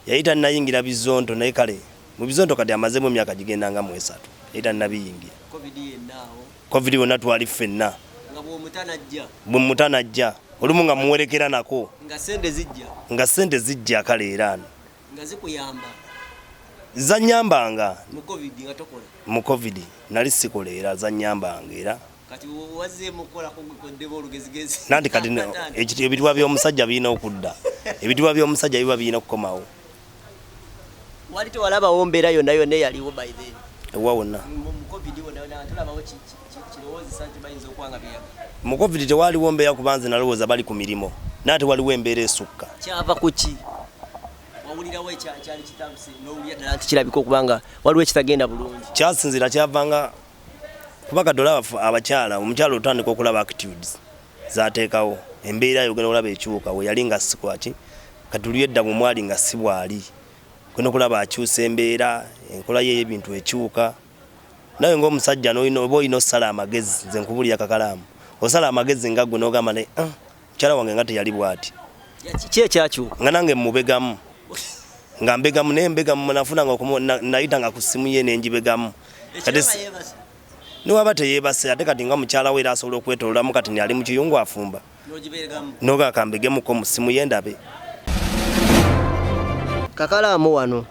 Yali tannayingira bizonto naye kale mu bizonto kati amazeemu emyaka gigenda nga mu esatu, yali tannabiyingira. Covid wonna twali ffenna. Bwe muta najja olumu nga muwerekera nako nga ssente zijja kale era zanyambanga mu Covid nali sikola era zanyambanga era nanti kati ebitiibwa by'omusajja birina okudda, ebitiibwa by'omusajja biba birina okukomawo. Wali tewalabawo mbeera yonna yonna eyaliwo by then? Ewa wonna mu Covid tewaliwo mbeera, kuba nze nalowooza bali ku mirimu, naye ate waliwo embeera esukka. Kyava ku ki? Wawulirawo ekyali kitandise n'owulira ddala nti kirabika okuba nga waliwo ekitagenda bulungi? Kyasinziira, kyavanga kuba kati olaba abakyala, omukyala otandika okulaba attitudes zateekawo, embeera yo ogenda olaba ekyuka. We yali nga sikwaki, kati luli edda bwemwali nga si bwali, ogenda okulaba akyusa embeera, enkola ye y'ebintu ekyuka. Nawe ng'omusajja oba olina osala amagezi. Nze nkubulira kakalaamu, osala amagezi nga gwe n'ogamba naye, ah, mukyala wange nga teyali bwati. Ki ekyakyuka? Nga nange mubegamu, nga mbegamu, naye mbegamu nafunanga nayitanga ku ssimu ye nenjibegamu. Kati niwaba teyebase, ate kati nga mukyala we era asobola okwetololamu, kati ali mu kiyungu afumba, noga kambegemuko mu ssimu ye ndabe. Kakalaamu wano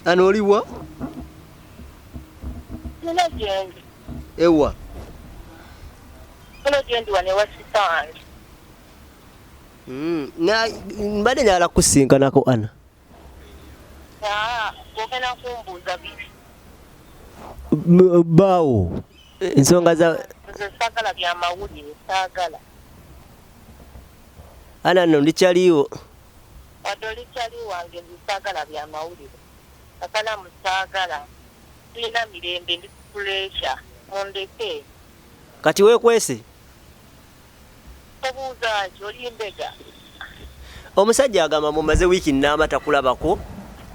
ano oliwa? Ewa mbadde njagala kukusinkanako ana. Bbaawo ensonga za ana nno ndikyaliwo. Wadde oli kyali wange, nze saagala bya mawulire. Kakalamu, saagala. Sirina mirembe, ndi ku pressure, mundeke. Kati weekwese? Obuuza ki? Oli mbega. Omusajja agamba mumaze wiiki nnamba takulabako,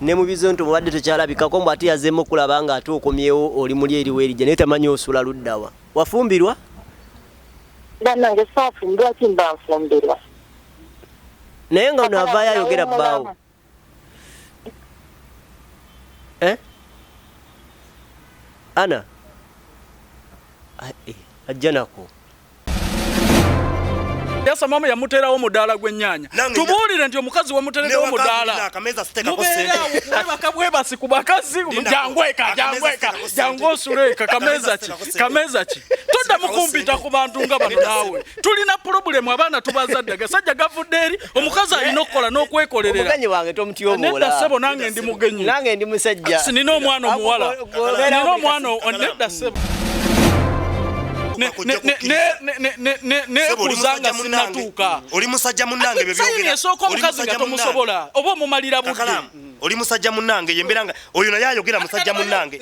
ne mu bizonto mubadde tokyalabikako, mbu ate yazeemu okulaba nga ate okomyewo oli muli eri weerijja, naye tamanyi osula luddawa. Wafumbirwa? Bannange saafumbirwa, ki mba nfumbirwa? Naye nga ono avaayo ayogera bbaawo. Eh? Ana ajja nako. Yasamamu yamuteerawo omudaala gw'ennyaanya. Tubuulire nti omukazi wamuteereddewo omudaala. Mubeeraawo kwebaka bwebasi ku bakazi, jangu eka, jangu eka, jangu osule eka. Kameeza ki? Kameeza ki? Toddamu kumpita ku bantu nga bano naawe. Tulina pulobulemu, abaana tubazadde, agasajja gavudde eri, omukazi alina okukola n'okwekolerera. Omugenyi wange tomutyoboola. Nedda ssebo, nange ndi mugenyi. Nange ndi musajja. Nina omwana omuwala. Nina omwana, nedda ssebo. Nekuza nga sinatuuka. Oli musajja munnange, bye byogera. Esooka omukazi nga tomusobola oba omumalira budde. Oli musajja munnange, yembeera nga oyo naye ayogera musajja munnange.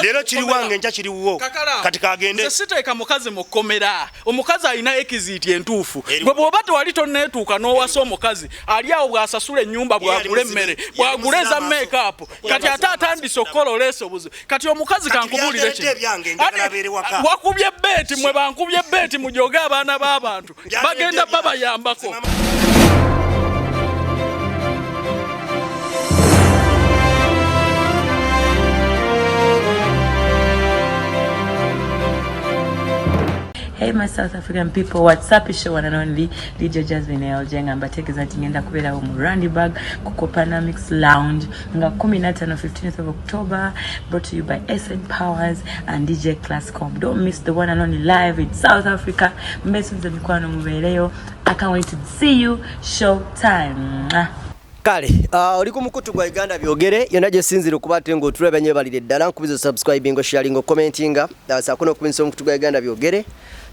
Leero kiri wange, nkya kiri wuwo. Kati kagende. Nze siteeka mukazi mu kkomera. Omukazi alina ekiziiti entuufu. Gwe bw'oba tewali tonneetuuka n'owasa omukazi ali awo, bw'asasula ennyumba, bw'agula emmere, bw'agula eza makeup, kati ate atandise okukola oleesa obuzibu. Kati omukazi kankubuulire kino, wakubye beeti, mwe bankubye beeti, mujoge abaana b'abantu bagenda babayambako. Hey my South African people, what's up? It's your one and only DJ Jasmine LJ nga mbategeeza nti ngenda kubeerawo mu Randburg ku Copanamix Lounge nga 15 15th of October, brought to you by SN Powers and DJ Classcom. Don't miss the one and only live in South Africa. Mbesunze mikwano, mubeereyo. I can't wait to see you. Show time. Mwah. Kale oli ku mukutu gwa Uganda Byogere yonna gyosinzira okuba ate ng'otulaba, nyebalire ddala, nkubiza subscribing, sharing, commentinga, saako n'okubinsa omukutu gwa Uganda Byogere.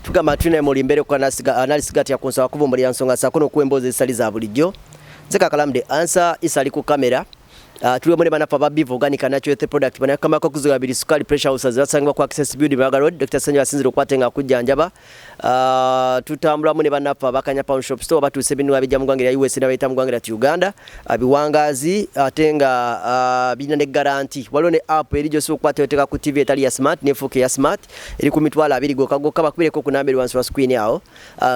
Tugamba tulina muli mbere ku analisigatya ku nsonga, kuvumbulira nsonga, saako n'okuwa emboozi ezitali za bulijjo. Nze Kakalamu the Answer, Isa ali ku kamera. Tuli wamu ne banaffe aba Biva Organic and Natural Health Product banakamako kuzuga biri sukali pressure ulcers basangibwa ku Access Building Mbaga Road. Dr. Sanyu asinzira okukwata nga akujjanjaba. Tutambulamu ne bannaffe abakanya Pound Shop Store batuuse ebintu abijja mu ggwanga erya US n'abayita mu ggwanga lya Uganda biwangaazi ate nga birina ne garanti. Waliwo ne app eri gy'osobola okukwata oteeka ku TV etali ya smart n'efuuka eya smart eri ku 20,000 gokka gokka. Bakubireko ku namba eri wansi wa screen awo,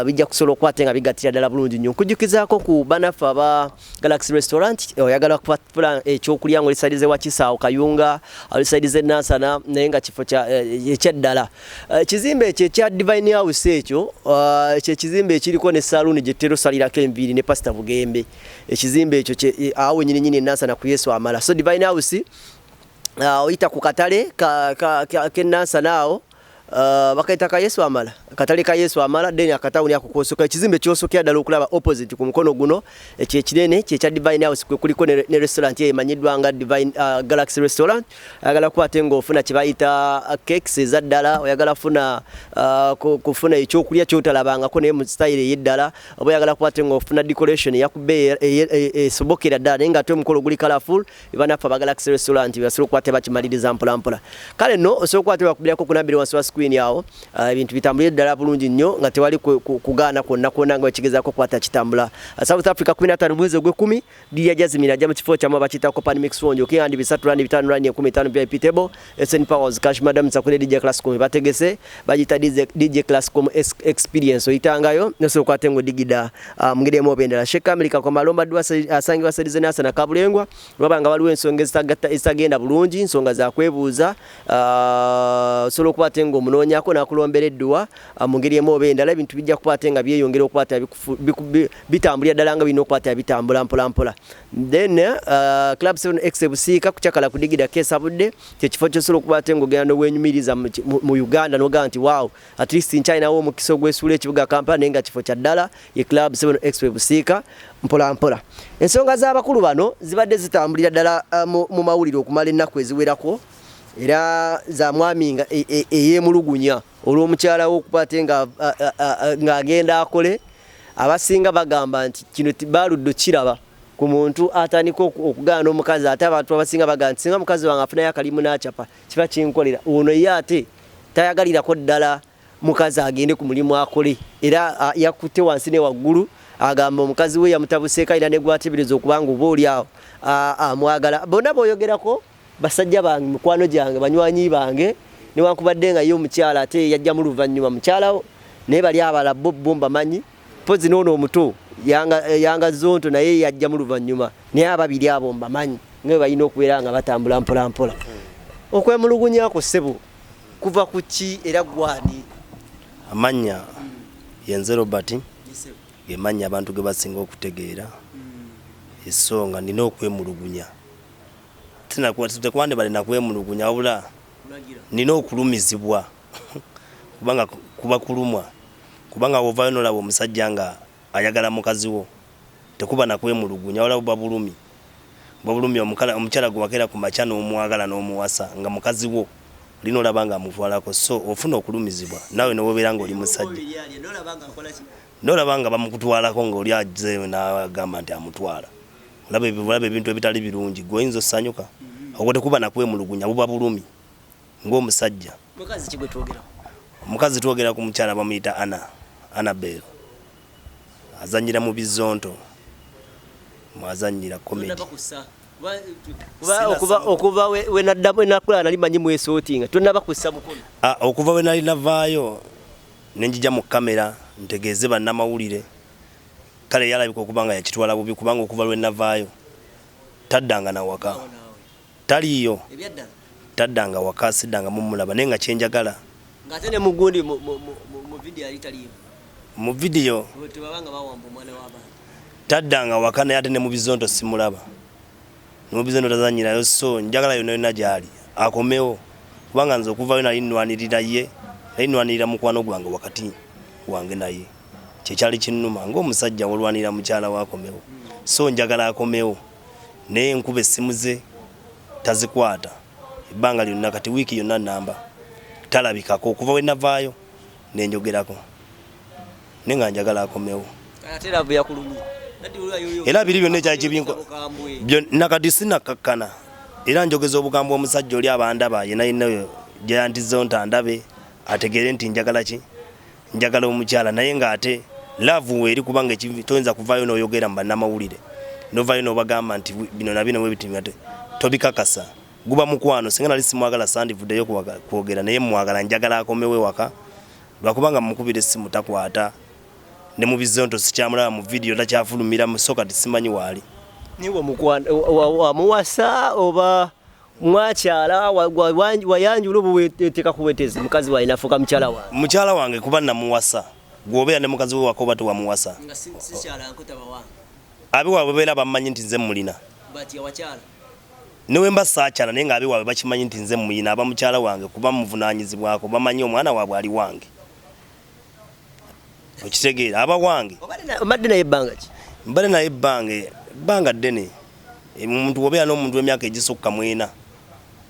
bijja kusobola okukwata nga bigattira ddala bulungi nnyo. Nkujjukizaako ku bannaffe aba Galaxy Restaurant, oyagala kufuna ekyokulya ng'oli side z'e Wakiso, Kayunga, oli side z'e Nansana, naye nga kifo ekyaddala. Ekizimbe ekyo ekya Divine House ekyo kyekizimbe ekiriko ne saluuni gye tutera osalirako enviiri ne Pasita Bugembe. Ekizimbe ekyo awo wennyini nnyini e Nansana ku Yesu Amala. So Divine House oyita ku katale k'e Nansana awo, bakayita ka Yesu Amala, katale ka Yesu Amala, then akatawuni ako kwosoka ekizimbe kyosokera ddala okulaba opposite ku mukono guno, ekyo ekinene kyekya Divine House, kwe kuliko ne restaurant eyo emanyiddwa nga Divine Galaxy Restaurant. Oyagala kuba ate ng'ofuna kye bayita cakes eza ddala, oyagala funa kufuna ekyokulya kyotalabangako naye mu style ey'eddala, oba oyagala kuba ate ng'ofuna decoration eyakubbe esobokera ddala naye ng'ate omukolo guli colourful, banaffe aba Galaxy Restaurant basobola okuba tebakimaliriza mpola mpola. Kale nno osobola okuba tebakubirako ku nambiri wansi wa screen awo, ebintu bitambulire ddala bulungi nnyo nga tewali kugaana kwonna kwonna nga bakigezaako kukwata kitambula. South Africa 15 mwezi ogw'ekumi, Lydia Jazmine ajja mu kifo kyammwe bakiyita Copan Mix Lounge. Okuyandi 300 rand, 500 rand, 50,000 VIP table. SN Powers Cash Madam Sakule DJ Classcom bategese bagiyita DJ Classcom Experience. Oyitangayo nosobola okukwata ng'odigida mu ngeri emu oba endala. Sheikh America kwa Malomba Dwa asangibwa Sedize Nasana Kabulengwa, lwaba nga waliwo ensonga ezitagenda bulungi, nsonga za kwebuuza, osobola okuba ate ng'omunoonyako n'akulombera edduwa mu ngeri emu oba endala, ebintu bijja kuba ate nga byeyongera okuba ate bitambulira ddala nga birina okuba ate bitambula mpola mpola. Then Club 7X ebusiika kukyakala kudigida kesabudde kyekifo kyosobola okuba ate ng'ogenda n'obwenyumiriza mu Uganda n'ogamba nti wow, at least nkyalinawo omukisa ogwesuula ekibuga Kampala, naye nga kifo kya ddala ye Club 7X ebusiika mpola mpola. Ensonga z'abakulu bano zibadde zitambulira ddala mu mawulire okumala ennaku eziwerako, era za mwami nga eyeemulugunya olw'omukyala we okuba ate ng'agenda akole. Abasinga bagamba nti kino baludde okiraba ku muntu atandika okugaana omukazi, ate abantu abasinga bagamba nti singa mukazi wange afunayo akalimu n'akyapa kiba kinkolera. Ono ye ate tayagalirako ddala mukazi agende ku mulimu akole, era yakutte wansi ne waggulu, agamba omukazi we yamutabuseeko, alina ne gwateebereza okuba nga oba oli awo amwagala. Bonna b'oyogerako basajja bange, mikwano gyange, banywanyi bange, newankubadde nga ye omukyala ate yajjamu luvannyuma mukyalawo, naye bali abala bo bo mbamanyi. Mpozi n'ono omuto yanga zonto naye yajjamu luvannyuma, naye ababiri abo mbamanyi nga bwe balina okubeera nga batambula mpola mpola. Okwemulugunyako ssebo kuva ku ki era gwani? Amannya yenze Robert, gemannya abantu ge basinga okutegeera. Eso nga nina okwemulugunya, tekuwande bali nakwemulugunya, wabula nina okulumizibwa kubanga kuba kulumwa, kubanga wovayo nolaba omusajja nga ayagala mukazi wo, tekuba nakwemulugunya, wala buba bulumi, buba bulumi. Omukyala gwe wakeera ku makya n'omwagala n'omuwasa nga mukazi wo, olina olaba nga amutwalako, so ofuna okulumizibwa naawe nowobeera nga oli musajja nolaba nga bamukutwalako nga oli azze n'agamba nti amutwala. Olaba ebintu ebitali birungi, gwe oyinza osanyuka? Okwo tekuba nakwemulugunya, buba bulumi ng'omusajja. Mukazi ki gwe twogeraho? Omukazi twogera ku mukyala bamuyita Ana Anabel, azanyira mu Bizonto, mwazanyira comedy. Okuva wenaddamu enakula nali manyi mwesootinga, tonaba kussa mukono. Okuva we nali navaayo nenjija mu kamera ntegeeze bannamawulire, kale yalabika okuba nga yakitwala bubi, kubanga okuva lwe navaayo taddanga nawaka, taliiyo, taddanga waka, siddanga mumulaba, naye nga kyenjagala ng'ate ne mugundi mu vidiyo yali taliyo. Mu vidiyo tebabanga bawamba omwana w'abantu. Taddanga waka, naye ate ne mu Bizonto simulaba, ne mu Bizonto tazanyirayo, so njagala yonna yonna gyali akomewo, kubanga nze okuvayo nali nnwanirira ye, nali nnwanirira mukwano gwange wakati wange naye, kyekyali kinnuma ng'omusajja wolwanirira mukyala we akomewo. So njagala akomewo, naye nkuba essimu ze tazikwata ebbanga lyonna, kati wiiki yonna namba talabikako okuva we navaayo nenjogerako, naye nga njagala akomewo. Ate love yakulumye? Era biri byonna ekyali kibinko nakati sinakkakkana era njogeza obukambwe. Omusajja oli abandaba yena yenna gyeyantizeho nti ategeere nti njagala ki, njagala omukyala, naye ng'ate love weeri, kubanga toyinza kuvaayo n'oyogera mu bannamawulire novaayo n'obagamba nti bino na bino webiti, ate tobikakasa. Guba mukwano. Singa nali simwagala sandivuddeyo kwogera, naye mwagala, njagala akomewo ewaka, lwakubanga mukubira essimu takwata, ne mu bizonto sikyamulaba, mu vidiyo takyafulumira, so kati simanyi waali. Niwe mukwano wamuwasa oba mwakyala wayanjula oba weteeka ku bwetezi mukazi wawe nafuuka mukyala wange? Mukyala wange, kuba namuwasa. Gwobeera ne mukazi we waka oba tewamuwasa? Nga sikyalanko taba wange. Abewaabwe beera bamanyi nti nze mulina. But yawakyala? Newe mba saakyala, naye nga abewaabwe bakimanyi nti nze muyina, aba mukyala wange, kuba muvunaanyizibwako, bamanyi omwana waabwe ali wange. Okitegeera? Aba wange. Obadde naye ebbanga ki? Mbadde naye ebbanga ddene. Omuntu wobeera n'omuntu emyaka egisukka 40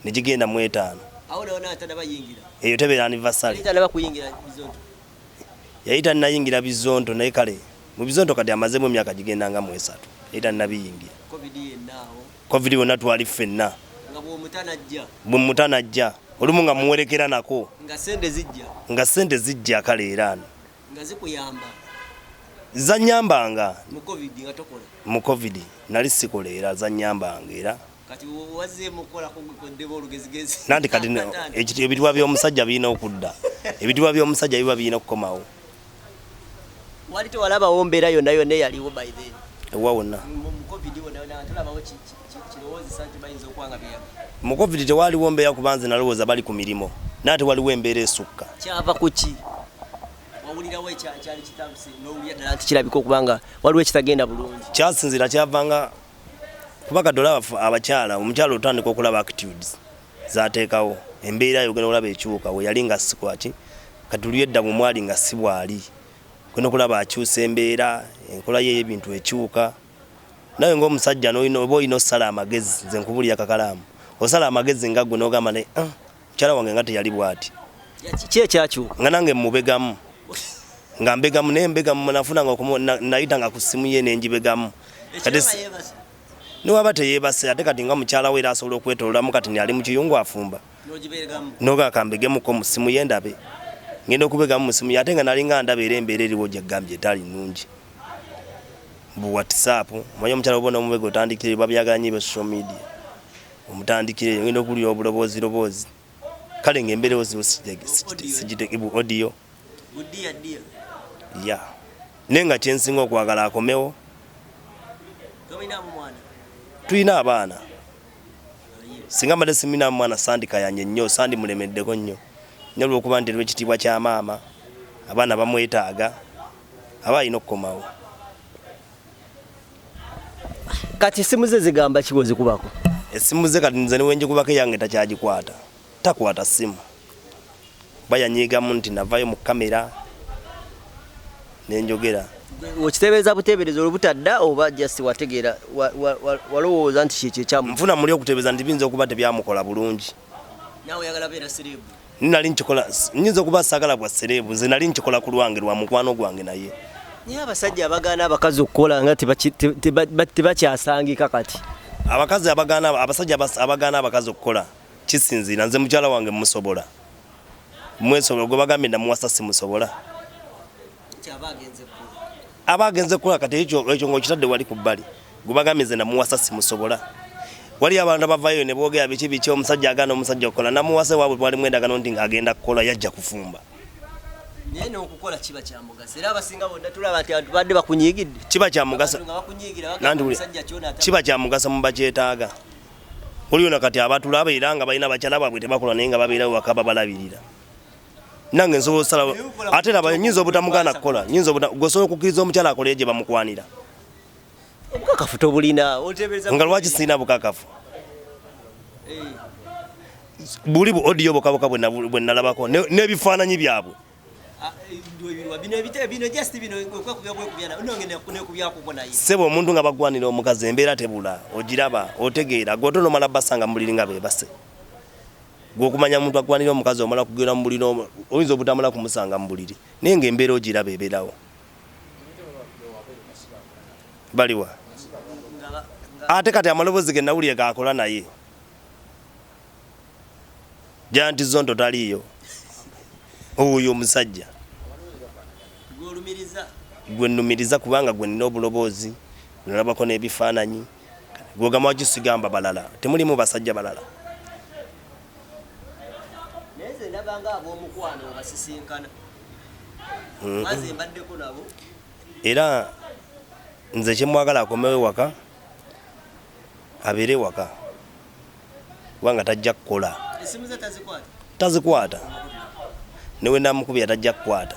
negigenda mu 50. Awo naona atanaba yingira. Eyo tebeera anniversary. Tanaba kuyingira bizonto. Yali tannayingira bizonto, naye kale mu bizonto kati amazemu emyaka gigenda nga mu 3, yali tannabiyingira. Covid yenna awo? Covid wonna twali ffenna. Nga bw'omutanajja? Bwe mutanajja, olumu nga muwerekera nako. Nga sente zijja? Nga sente zijja, kale era Nga zikuyamba? Zanyambanga. Mu Covid nga tokola? Mu Covid nali sikola, era zanyambanga era. Kati wazzeemu okukolako oddemu olugezigezi? Nanti kati ebitiibwa by'omusajja birina okudda, ebitiibwa by'omusajja biba birina okukomawo. Wali tewalabawo mbeera yonna yonna eyaliwo by then? Ewa wonna. Mu Covid wonna wonna tolabawo kirowoozesa nti bayinza okuba nga beyaba? Mu Covid tewaliwo mbeera, kuba nze nalowooza bali ku mirimu, naye ate waliwo embeera esukka. Kyava ku ki? Wawulirawo ekyali kitambuse n'owulira ddala nti kirabika okuba nga waliwo ekitagenda bulungi? Kyasinzira, kyavanga kuba kati olaba abakyala, omukyala otandika okulaba attitudes zateekawo, embeera yogenda olaba ekyuka, we yali nga sikwaki, kati luli edda bwe mwali nga si bwali, ogenda okulaba akyusa embeera, enkola ye y'ebintu ekyuka. Nawe ng'omusajja oba olina osala amagezi. Nze nkubulira kakalaamu, osala amagezi nga gwe n'ogamba naye, "Ah, mukyala wange nga teyali bw'ati." Ki ekyakyuka? Nga nange mubegamu, nga mbegamu, naye mbegamu nafunanga nayitanga ku ssimu ye nenjibegamu. Kati niwaba teyeebase, ate kati nga mukyala we era asobola okwetololamu, kati ali mu kiyungu afumba, noga kambegemuko mu ssimu ye ndabe. Ngenda okubegamu mu ssimu ye, ate nga nalinga ndaba era embeera eriwo gyegambye etaali nnungi. Bu WhatsApp, omanyi omukyala oba nomubega otandikire, babyagala nnyo ebya social media, omutandikire, ngenda okuwulira obuloboozi kale nga embeera bu audio ya, naye nga kyensinga okwagala akomewo. Tulina abaana. Singa mbadde simina mwana sandikayanye nnyo, sandimulemeddeko nnyo nnyo, olwokuba nti olw'ekitiibwa kya maama abaana bamwetaaga, aba alina okukomawo. Kati esimu ze zigamba ki bwozikubako? Essimu ze kati nze niwenjikubako eyange takyagikwata, takwata ssimu. Ba yanyiigamu nti navayo mu kamera nenjogera. Okiteebereza buteebereza olubutadda oba just wategeera walowooza nti kyekyo ekyamu? Nfuna muli okuteebereza nti biyinza okuba tebyamukola bulungi. Naawe oyagala beera celeb. Nali nkikola, nyinza okuba saagala bwa celeb, nze nali nkikola ku lwange, lwa mukwano gwange naye. Naye abasajja abagaana abakazi okukola nga tebakyasangika kati. Abakazi abagaana, abasajja abagaana abakazi okukola, kisinziira. Nze mukyala wange musobola, mwesobola. Gwe bagambye namuwasa simusobola. Aba agenze kukola. Kati ekyo ng'okitadde wali ku bbali, gwe bagambye nze namuwasa simusobola. Wali abantu abavayo ne boogera biki biki, omusajja agaana omusajja okukola. Namuwasa waabwe twalimu endagaano nti ng'agenda kukola, yajja kufumba. Naye n'okukola kiba kya mugaso, era abasinga bonna tulaba nti abantu badde bakunyiigidde. Kiba kya mugaso. Abantu nga bakunyiigira bagamba Nanti omusajja kyona kiba kya mugaso mu bakyetaaga. Waliyo nakati abatulaba era nga balina bakyala baabwe tebakola, naye nga babeera waka babalabirira. Nange nsobola osalawo, ate laba, nyinza obutamugaana kukola, nyinza gwe osobola okukkiriza omukyala akole gye bamukwanira? Obukakafu tobulina, oteebereza. Nga lwaki sirina bukakafu? Buli bu audio bukabuka bwe nalabako n'ebifaananyi byabwe. Ah, bino bino just bino okwekubya bwekubya nonge nekubyako naye. Ssebo, omuntu nga bagwanira omukazi, embeera tebula, ogiraba, otegeera. Gwe otonomala basanga mu buliri nga beebase. Gwe okumanya omuntu agwanira omukazi, omala kugenda mu buliri, oyinza obutamala kumusanga mu buliri, naye ng'embeera ogiraba ebeerawo. Baliwa ate kati amaloboozi ge nawulire gakola naye Giant Zonto taliiyo. Oyo omusajja gwe nnumiriza kubanga gwe nina obuloboozi, nalabako n'ebifaananyi. Gwogamba waki sigamba balala, temulimu basajja balala. Naye nze ndabanga ab'omukwano obasisinkana. Maze mbaddeko nabo. Era nze kyemwagala akomewo ewaka, abeere ewaka kubanga tajja kukola. Esimu ze tazikwata? Tazikwata, ne wenamukubira tajja kukwata.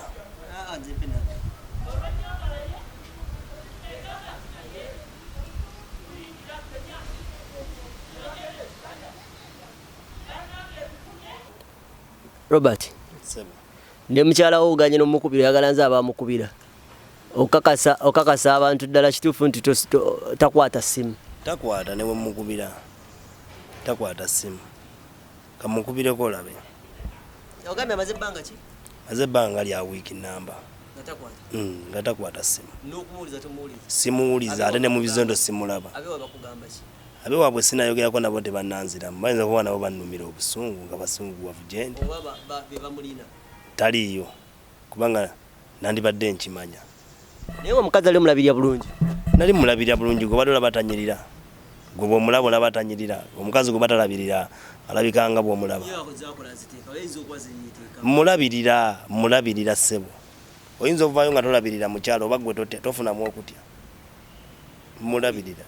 Robert, ne mukyala wo oganye n'omukubira, oyagala nze abamukubira okakasa okakasa abantu ddala kituufu nti takwata ssimu? Takwata, ne wemukubira takwata ssimu. Kamukubireko olabe. Ogambye amaze ebbanga ki? Maze ebbanga lya wiiki namba nga takwata ssimu. N'okumuwuliza tomuwuliza? Simuwuliza, ate ne mu bizondo simulaba. Abewaabwe sinayogerako nabo, tebannanziramu. Bayinza kuba nabo bannumira obusungu nga basunguwavu gyendi. Taliiyo, kubanga nandibadde nkimanya. Naye omukazi ali omulabirira bulungi? Nali mulabirira bulungi. Gwe badde olaba tanyirira, gwe bwomulaba olaba tanyirira. Omukazi gwe batalabirira alabika nga bwomulaba. Mulabirira, mulabirira ssebo. Oyinza okuvaayo nga tolabirira mukyalo, oba gwe tofunamu okutya. Mulabirira.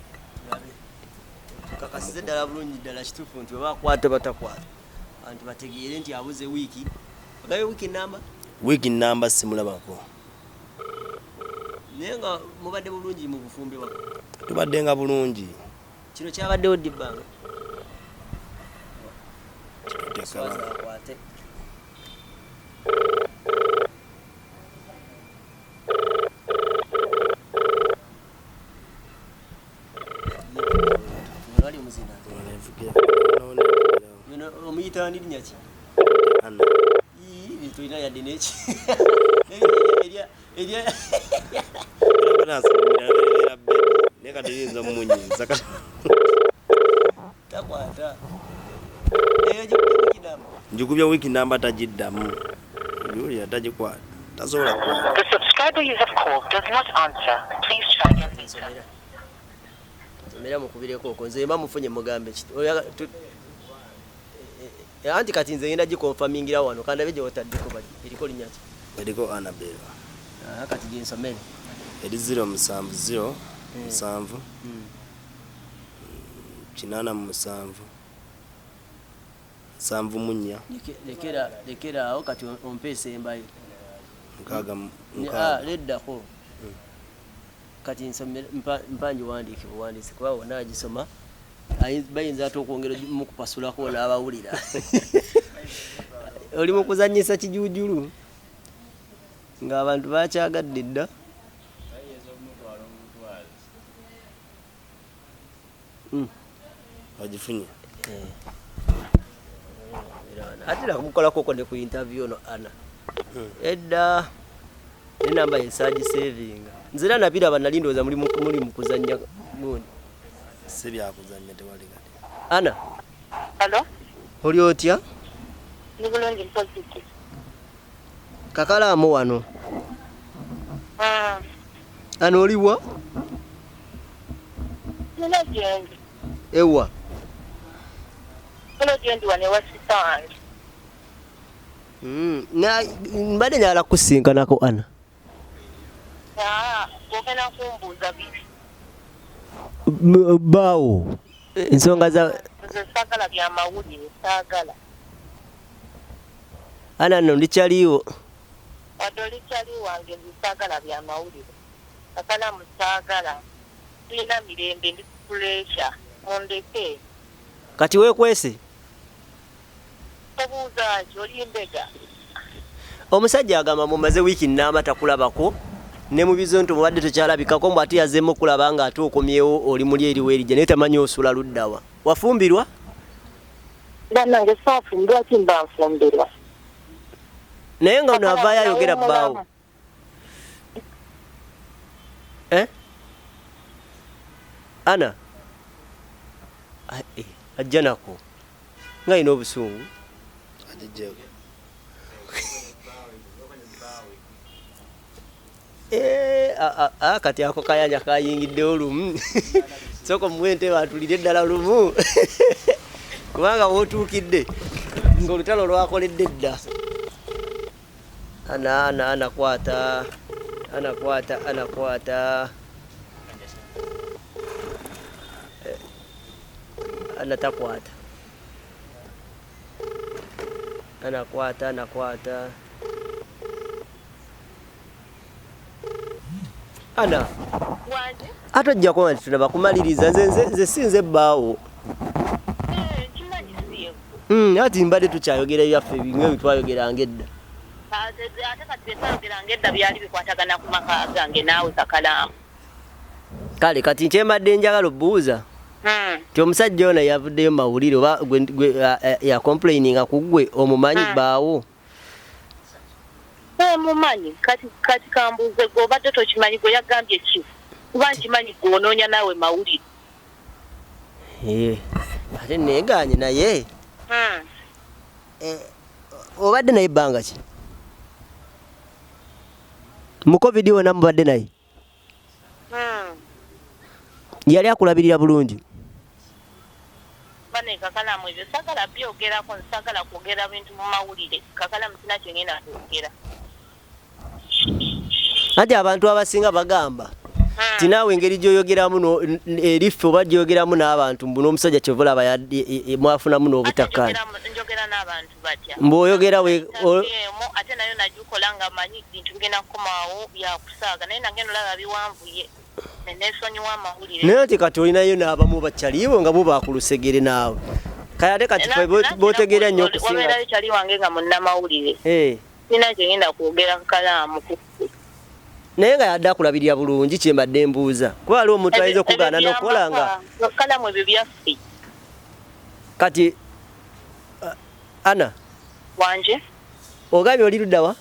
Tukakasize ddala bulungi ddala kituufu nti webakwata batakwata, abantu bategeere nti abuze wiiki. Ogambye wiiki namba? Wiiki namba simulabako. Naye nga mubadde bulungi mu bufumbi waka? Tubadde nga bulungi. Kino kyabaddewo ddi ebbanga? Akwate. Omuyita ani, linnya ki? Tulina yadde neki erya Naye kati yinza omumunyiiza. Takwata. Eyo gikubye wiiki namba. Njikubye wiiki namba, tagiddamu. Julia tagikwata, tasobola kukwata. The subscriber you have called does not answer. Please try again later. Nsomera mukubireko okwo, nze mba mufunye mugambe anti kati nze ngenda giconfirmingira wano kandabe gye wataddeko bali eriko linnya ki? Eriko Annabel. Aha, kati ginsomere. Eri 0 7 0 7 87 74. Lekera lekera awo, kati ompe esembayo. 6. 6. Leddako. Kati nsomere, mpa ngiwandiike buwandiisi kuba wonna agisoma bayinza ate okwongera mukupasulako n'abawulira oli mu kuzannyisa kijuujulu ng'abantu bakyagadde dda. Ogifunye? Ate namukolakoko ne ku interview ono ana edda, enamba yesagisavinga. Nze era nabiraba, nali ndowooza muli mu kuzannya gundi. Si byakuzannya, tewali kati. Ana. Hello? Oli otya? Ndi bulungi, positive. Kakalaamu wano. Ana, oliwa? Nina gyendi. Ewa? Nina gyendi wano ewa sister wange. Mbadde njagala kukusinkanako, Ana. Ah, ogenda kumbuuza biki? Baawo ensonga za Nze saagala byamawulire, saagala. Ana, nno ndikyaliwo. Wadde oli kyali wange, nze saagala byamawulire. Kakalamu saagala. Tulina mirembe, ndi pressure. Mundeke. Kati weekwese? Obuuza ki? Oli mbega. Omusajja agamba mumaze wiiki namba takulabako, ne mu bizo nti mubadde tokyalabikako, mbu ate yazeemu okulaba nga ate okomyewo oli muli eriwo erijja, naye tamanyi osula luddawa. Wafumbirwa? Bannange, saafumbirwa, ki mba nfumbirwa? Naye nga ono avaayo ayogera bbaawo. Eh? Ana ajja nako nga alina obusungu. Kati ako kayanja kayingiddewo lumu. Sooka omuwe entebe atulire ddala lumu kubanga w'otuukidde ng'olutalo lwakoledde dda. Ana ana ana kwata ana kwata ana kwata ana takwata ana kwata ana kwata ana ate ojja kuba nti tunaba kumaliriza nze nze nze si nze bbaawo. Ati mbadde tukyayogera ebyaffe binga ebitwayogeranga edda. Ate kati byetwayogeranga edda byali bikwatagana ku maka gange naawe Kakalaamu. Kale kati nkyembadde njagala obuuza nti omusajja ono yavuddeyo mu mawulire oba yakomplaininga ku ggwe omumanyi bbaawo? Omumanyi kati kati kambuuze gwe obadde tokimanyi gwe yagambye ki? Kuba nkimanyi gwe onoonya naawe mawulire. Ate neegaanye naye. Obadde naye ebbanga ki? Mu COVID wonna mubadde naye? Yali akulabirira bulungi? Bane Kakalamu ebyo saagala byogerako, saagala kwogera bintu mu mawulire. Kakalamu sina kye ngenda kwogera. Anti abantu abasinga bagamba nti naawe engeri gy'oyogeramu eri ffe oba gy'oyogeramu n'abantu mbu n'omusajja kyova olaba mwafunamu n'obutakkaanya. Njogera n'abantu batya? Mbu oyogera ate nayo nagikola nga manyi bintu bigenda kukomaawo byakusaaga naye nange nolaba biwanvuye nenesonyiwa amawulire. Naye ate kati olinayo n'abamu bakyalibo nga bo bakulusegere naawe. Kale ate kati ffe b'otegeera nnyo okusinga. Wabeerayo kyali wange nga munnamawulire. Sirina kye ngenda kwogera Kakalaamu ku Naye nga yadde akulabirira bulungi kye mbadde mbuuza. Kuba waliwo omuntu ayinza okugaana n'okukola nga Kalamu ebyo byaffe. Kati Ana wanje ogambye oli ludda wa?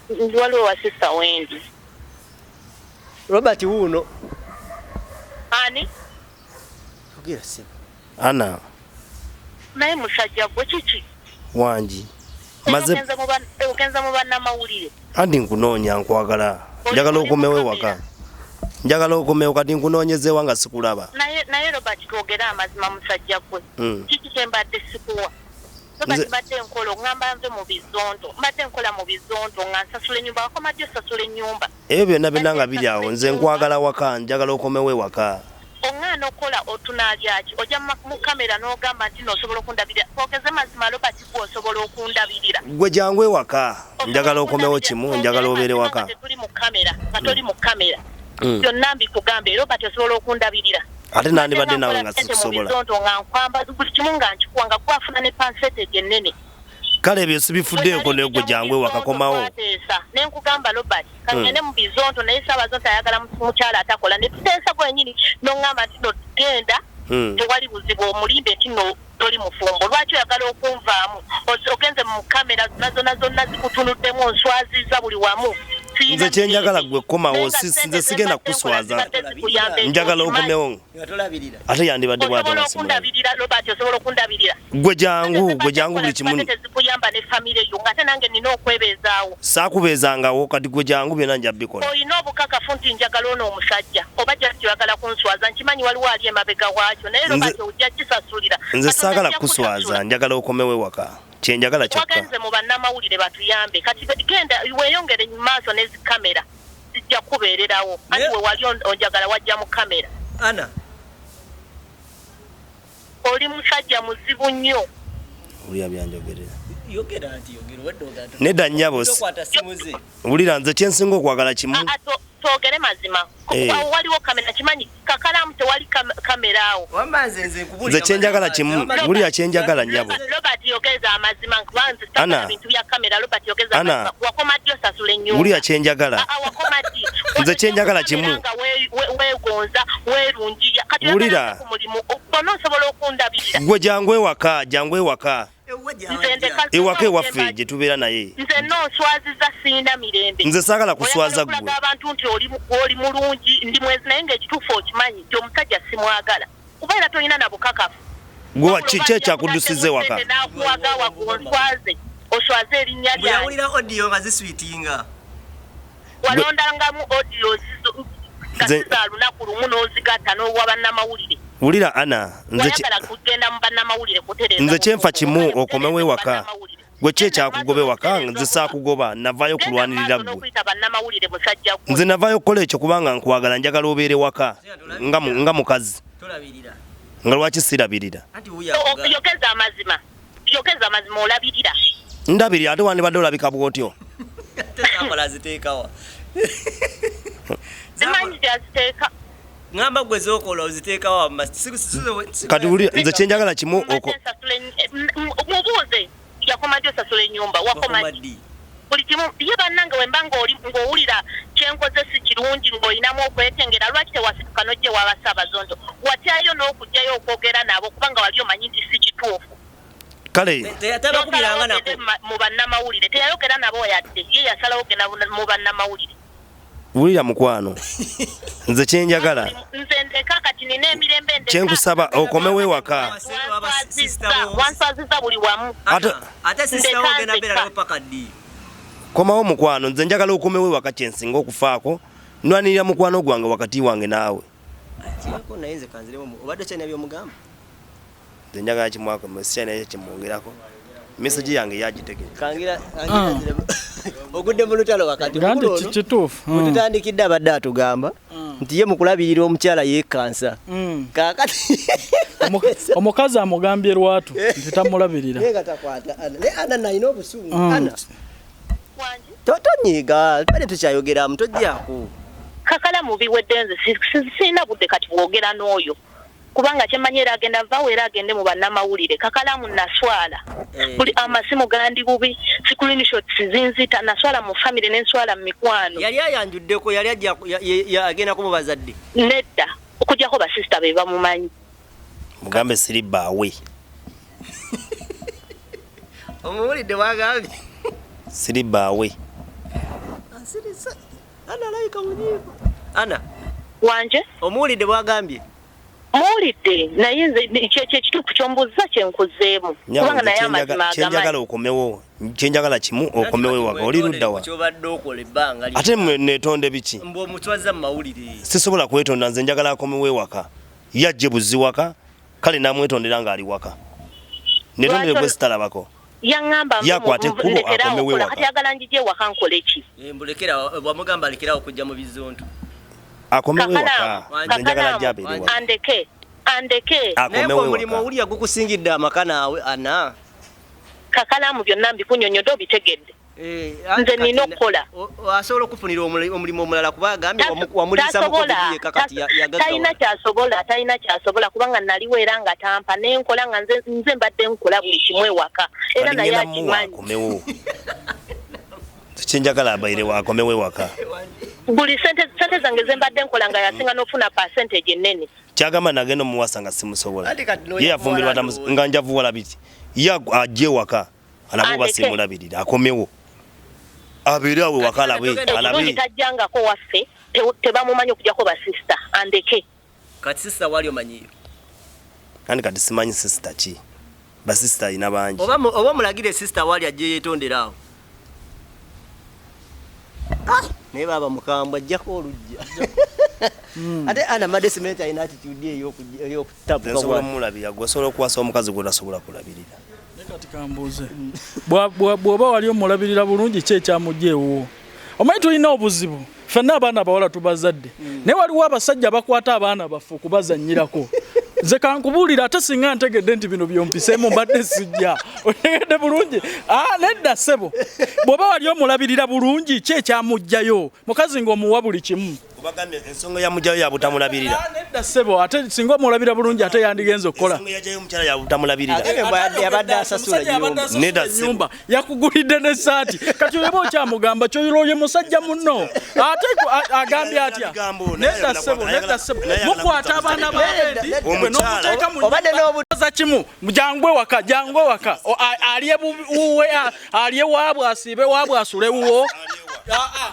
Ndi waliwo wa sister Wendy. Robert wuuno. Ani? Yogera ssebo. Ana. Naye musajja gwe kiki? Wangi. Maze ogenze mu bannamawulire. Anti nkunoonya nkwagala. Njagala okomewo ewaka. Njagala okomewo kati nkunoonyeza ewa nga sikulaba. Naye naye Robert twogere amazima musajja gwe. Kiki kye mbadde sikuwa? Robert mbadde nkola oŋŋamba nve mu bizonto. Mbadde nkola mu bizonto nga nsasula ennyumba. Wakoma ddi osasula ennyumba? Ebyo byonna byonna nga biri awo nze nkwagala waka njagala okomewo ewaka. Oŋŋaana okukola otunaalya ki? Ojja mu kamera n'ogamba nti osobola okundabirira. Twogeze mazima Robert gwe osobola okundabirira. Gwe jangu ewaka. Njagala okomewo kimu njagala obeere waka. Tetuli mu kamera nga toli mu kamera. Byonna mbikugambe Robert osobola okundabirira. Ate nandibadde naawe nga sikusobola. Bizonto nga nkwamba buli kimu nga nkikuwa nga gwafuna ne percentage ennene. Kale ebyo sibifuddeeko naye gwe jangu ewaka komawo. Ne nkugamba Robert kangende mu bizonto naye Ssaabazonto ayagala mukyala atakola ne tuteesa gwennyini n'oŋŋamba nti no genda tewali buzibu omulimbe nti no toli mufumbo. Lwaki oyagala okunvaamu? Ogenze mu kamera zonna zonna zonna zikutunuddemu onswaziza buli wamu. Nze kyenjagala gwe komawo nze sigenda kukuswaza. Njagala okomewo. Ate yandibadde bw'atyo nga simulabirira. Robert osobola okundabirira. Gwe jangu buli kimu. Tezikuyamba ne famire yo ngate nange nina okwebeezaawo. Saakubeezangawo kati gwe jangu byonna nja bikola. Olina obukakafu nti njagala ono omusajja oba just oyagala kunswaza nkimanyi waliwo ali emabega waakyo naye Robert ojja kisasulira. Nze saagala kukuswaza njagala okomewo ewaka. Kyenjagala kyokka. Wagenze mu bannamawulire batuyambe kati genda weeyongere mu maaso ne zikamera zijja kubeererawo anti we wali onjagala wajja mu kamera. Ana oli musajja muzibu nnyo. Wulira byanjogerera. Yogera nti yogera obadde ogamba. Nedda nnyabo. Wulira nze kye nsinga okwagala kimu. Twogere mazima. Waliwo kamera kimanyi Kakalamu tewali kamera awo. Nze kyenjagala kimu. Wulira kyenjagala nnyabo. Robert yogeza amazima kuba nze sagala bintu bya kamera. Robert yogeza amazima. Wakoma ddi osasula ennyumba? Wulira kyenjagala. Wakoma ddi? Nze kyenjagala kimu. Weegonza weerungiya. Kati wulira ku mulimu bona osobola okundabirira. Gwe jangu ewaka, jangu ewaka. Ewaka ewaffe gye tubeera naye. Nze nonswaziza, siina mirembe. Nze saagala kuswaza Oyagala ggwe. okulaga abantu nti oli mulungi, ndi mwezi, naye ng'ekituufu okimanyi nti omusajja simwagala, kuba era tolina na bukakafu. Gwe ki ekyakuddusiza ewaka? Nakuwagawa onswaze, oswaze erinnya Bwe lyange. yawulira audio nga ziswitinga. Walondangamu audio nga si za lunaku lumu, n'ozigatta n'owa bannamawulire. Wulira Ana, nze Wayagala kugenda mu bannamawulire kutereeza nze kyenfa bufumbo. kimu, Wagala okomewo kutereeza ewaka. bannamawulire. Gwe ki Genda ekyakugoba maaso ewaka? n'okutereeza Nze saakugoba, navaayo Genda kulwanirira maaso ggwe. n'okuyita bannamawulire, musajja gwe. Nze navaayo okukola ekyo kubanga nkwagala, njagala obeere waka nga mukazi. Tolabirira. Nga lwaki sirabirira? Anti wuyo akugamba. Yogeza amazima, yogeza amazima, olabirira? Ndabirira, ate wandibadde olabika bw'otyo? Ate zakola aziteekawa? Simanyi gyaziteeka. Ŋŋamba gwe, zokola oziteekawa? Kati wulira, nze kyenjagala kimu Mbadde nsasula mubuuze yakoma ddi osasula ennyumba, wakoma ddi buli kimu. Ye bannange, wemba ng'owulira kyenkoze si kirungi, ng'olinamu okwetengera, lwaki tewasituka n'ojja ewa Basaabazonto? Watyayo n'okugjayo okwogera nabo, kubanga wali omanyi nti si kituufu. Kale. Tabakubiranga nako. N'osalawo ogende mu bannamawulire. Teyayogera nabo yadde, ye yasalawo ogenda mu bannamawulire. Wulira mukwano, nze kyenjagala Nze ndeka, kati nina emirembe, ndeka. Kyenkusaba, okomewo ewaka. Wanswaziza buli wamu. Ate sister Ndeka wo ogenda beera nzekka. nabo paka ddi? Komawo mukwano, nze njagala okomewo ewaka. Kyensinga okufaako, nwanirira mukwano gwange wakati wange naawe. Kirako, naye nze kanziremu, obadde okyalina byomugamba? Nze njagala kimwako, sikyalinayo kyemwongerako, message yange yagitegere. Kangira kangira nziremu. Ogudde mu lutalo wakati. Nga nti Omukulu ono, kituufu. bwe tutandikidde abadde atugamba nti ye mu kulabirira omukyala yeekansa. Kaakati Omukazi amugambye lwatu nti tamulabirira. Naye nga takwata Ana, naye Ana nalina obusungu. Ana. Wangi. Tonyiiga, tubadde tukyayogeramu, tojjaako. Kakala mubiwedde, nze sirina budde kati bwogera n'oyo, kubanga kyemmanyi era agenda vaawo, era agende mu bannamawulire. Kakalamu naswala. Buli amasimu gandi bubi, screenshots zinzita. Naswala mu famire, nenswala mu mikwano. Yali ayanjuddeko, yali ajja agendako mu bazadde? Nedda, okugyako basisita be bamumanyi. Mugambe siri bbaawe. Omuwulidde wagambye? Siri bbaawe. Asirisa. Ana alabika munyiivu. Ana. Wanje. Omuwulidde bwagambye? Muwulidde, naye nze kyekyo ekituufu kyombuuza kyenkuzeemu, kubanga naye amazima Kyenjagala agamanyi. okomewo, kyenjagala kimu, okomewo ewaka. Oli luddawa? Kyobadde okola ebbanga. Ate mwe netonde biki? Mbu omutwaza mu mawulire. Sisobola kwetonda, nze njagala akomewo ewaka, yajje buzzi waka. Kale namwetondera ng'ali waka, netondere gwe sitalabako. Yaŋŋamba Yakwata ekkubo, ndekeraawo akomewo okukola. ewaka. Kati agala njije ewaka nkole ki? Mbulekera, wamugamba alekerawo okujja mu bizonto. Akomewo ewaka. Kakalamu. Nze njagala ajje Kakalamu abeere ewaka. andeke, andeke. Naye Akomewo gwe omulimu ewaka. owulira gukusingidde amaka naawe, Ana. Kakalamu, byonna mbikunyonyodde, obitegedde. Nze nina okukola. Asobola okufunira omulimu omulala, kuba agambye wamuliisa mu Tasobola. COVID yekka, kati Talina yagaggawala. kyasobola, talina kyasobola, kubanga naliwo era nga tampa nenkola, nga nze mbadde nkola buli kimu ewaka, era Kati naye ngenda muwa akimanyi. akomewo. Kyenjagala abaire akomewo ewaka. Buli sente zange ze mbadde nkola, nga yasinga n'ofuna percentage ennene. Kyagamba nagenda omuwasa nga simusobola. Anti kati Ye yafumbirwa nga njavuwala biti. Ye ajje ewaka alabe oba Andeke. simulabirira. Akomewo, abeere awo ewaka, alabe. Ekirungi Alabe. tajjangako waffe, tebamumanyi okugyako basisita. Andeke. Kati sisita wali omanyiyo? Kandi kati simanyi sisita ki, basisita alina bangi. Oba mulagire sisita wali ajje yeetondera awo. Naye baaba mukambwe, ajjako olujja. Ate Ana madde simenti alina attitude ey'okutabuka. Nze nsobola Bw'ati. omulabirira. Gwe osobola okuwasa omukazi gwotasobola kulabirira? Naye kati kambuuze, bw'oba wali omulabirira bulungi, ki ekyamujja ewuwo? Omanyi tulina obuzibu ffenna, abaana abawala tubazadde, naye waliwo abasajja bakwata abaana baffe okubazannyirako. Nze kankubuulira, ate singa ntegedde nti bino byompiseemu, mbadde sijja. Otegedde bulungi? Ah, nedda ssebo, bw'oba wali omulabirira bulungi, ki ekyamugjayo? Mukazi ng'omuwa buli kimu. Obagambye ensonga ya mujayo ya butamulabirira. Ah, nedda ssebo, ate singa omulabira bulungi ate yandigenze okukola. Ensonga yajayo omukyala ya butamulabirira. Agambye mbu yabadde asasula Omusajja yabadde ennyumba. asasula Nedda ssebo. ennyumba, yakugulidde n'essaati. Kati oba okyamugamba kyoyira oyo musajja munno ate agambye atya? Bigambo, naye Nedda ayagala ssebo, ayagala- nedda ssebo. naye ayagala Mukwata kuta abaana musajja. b'abendi Nedda, gwe Omukyala. n'omuteeka mu Obadde nnyumba. Za kimu, jangu ewaka, jangu ewaka. Alye wuwe, alye waabwe, asiibe waabwe, asule wuwo.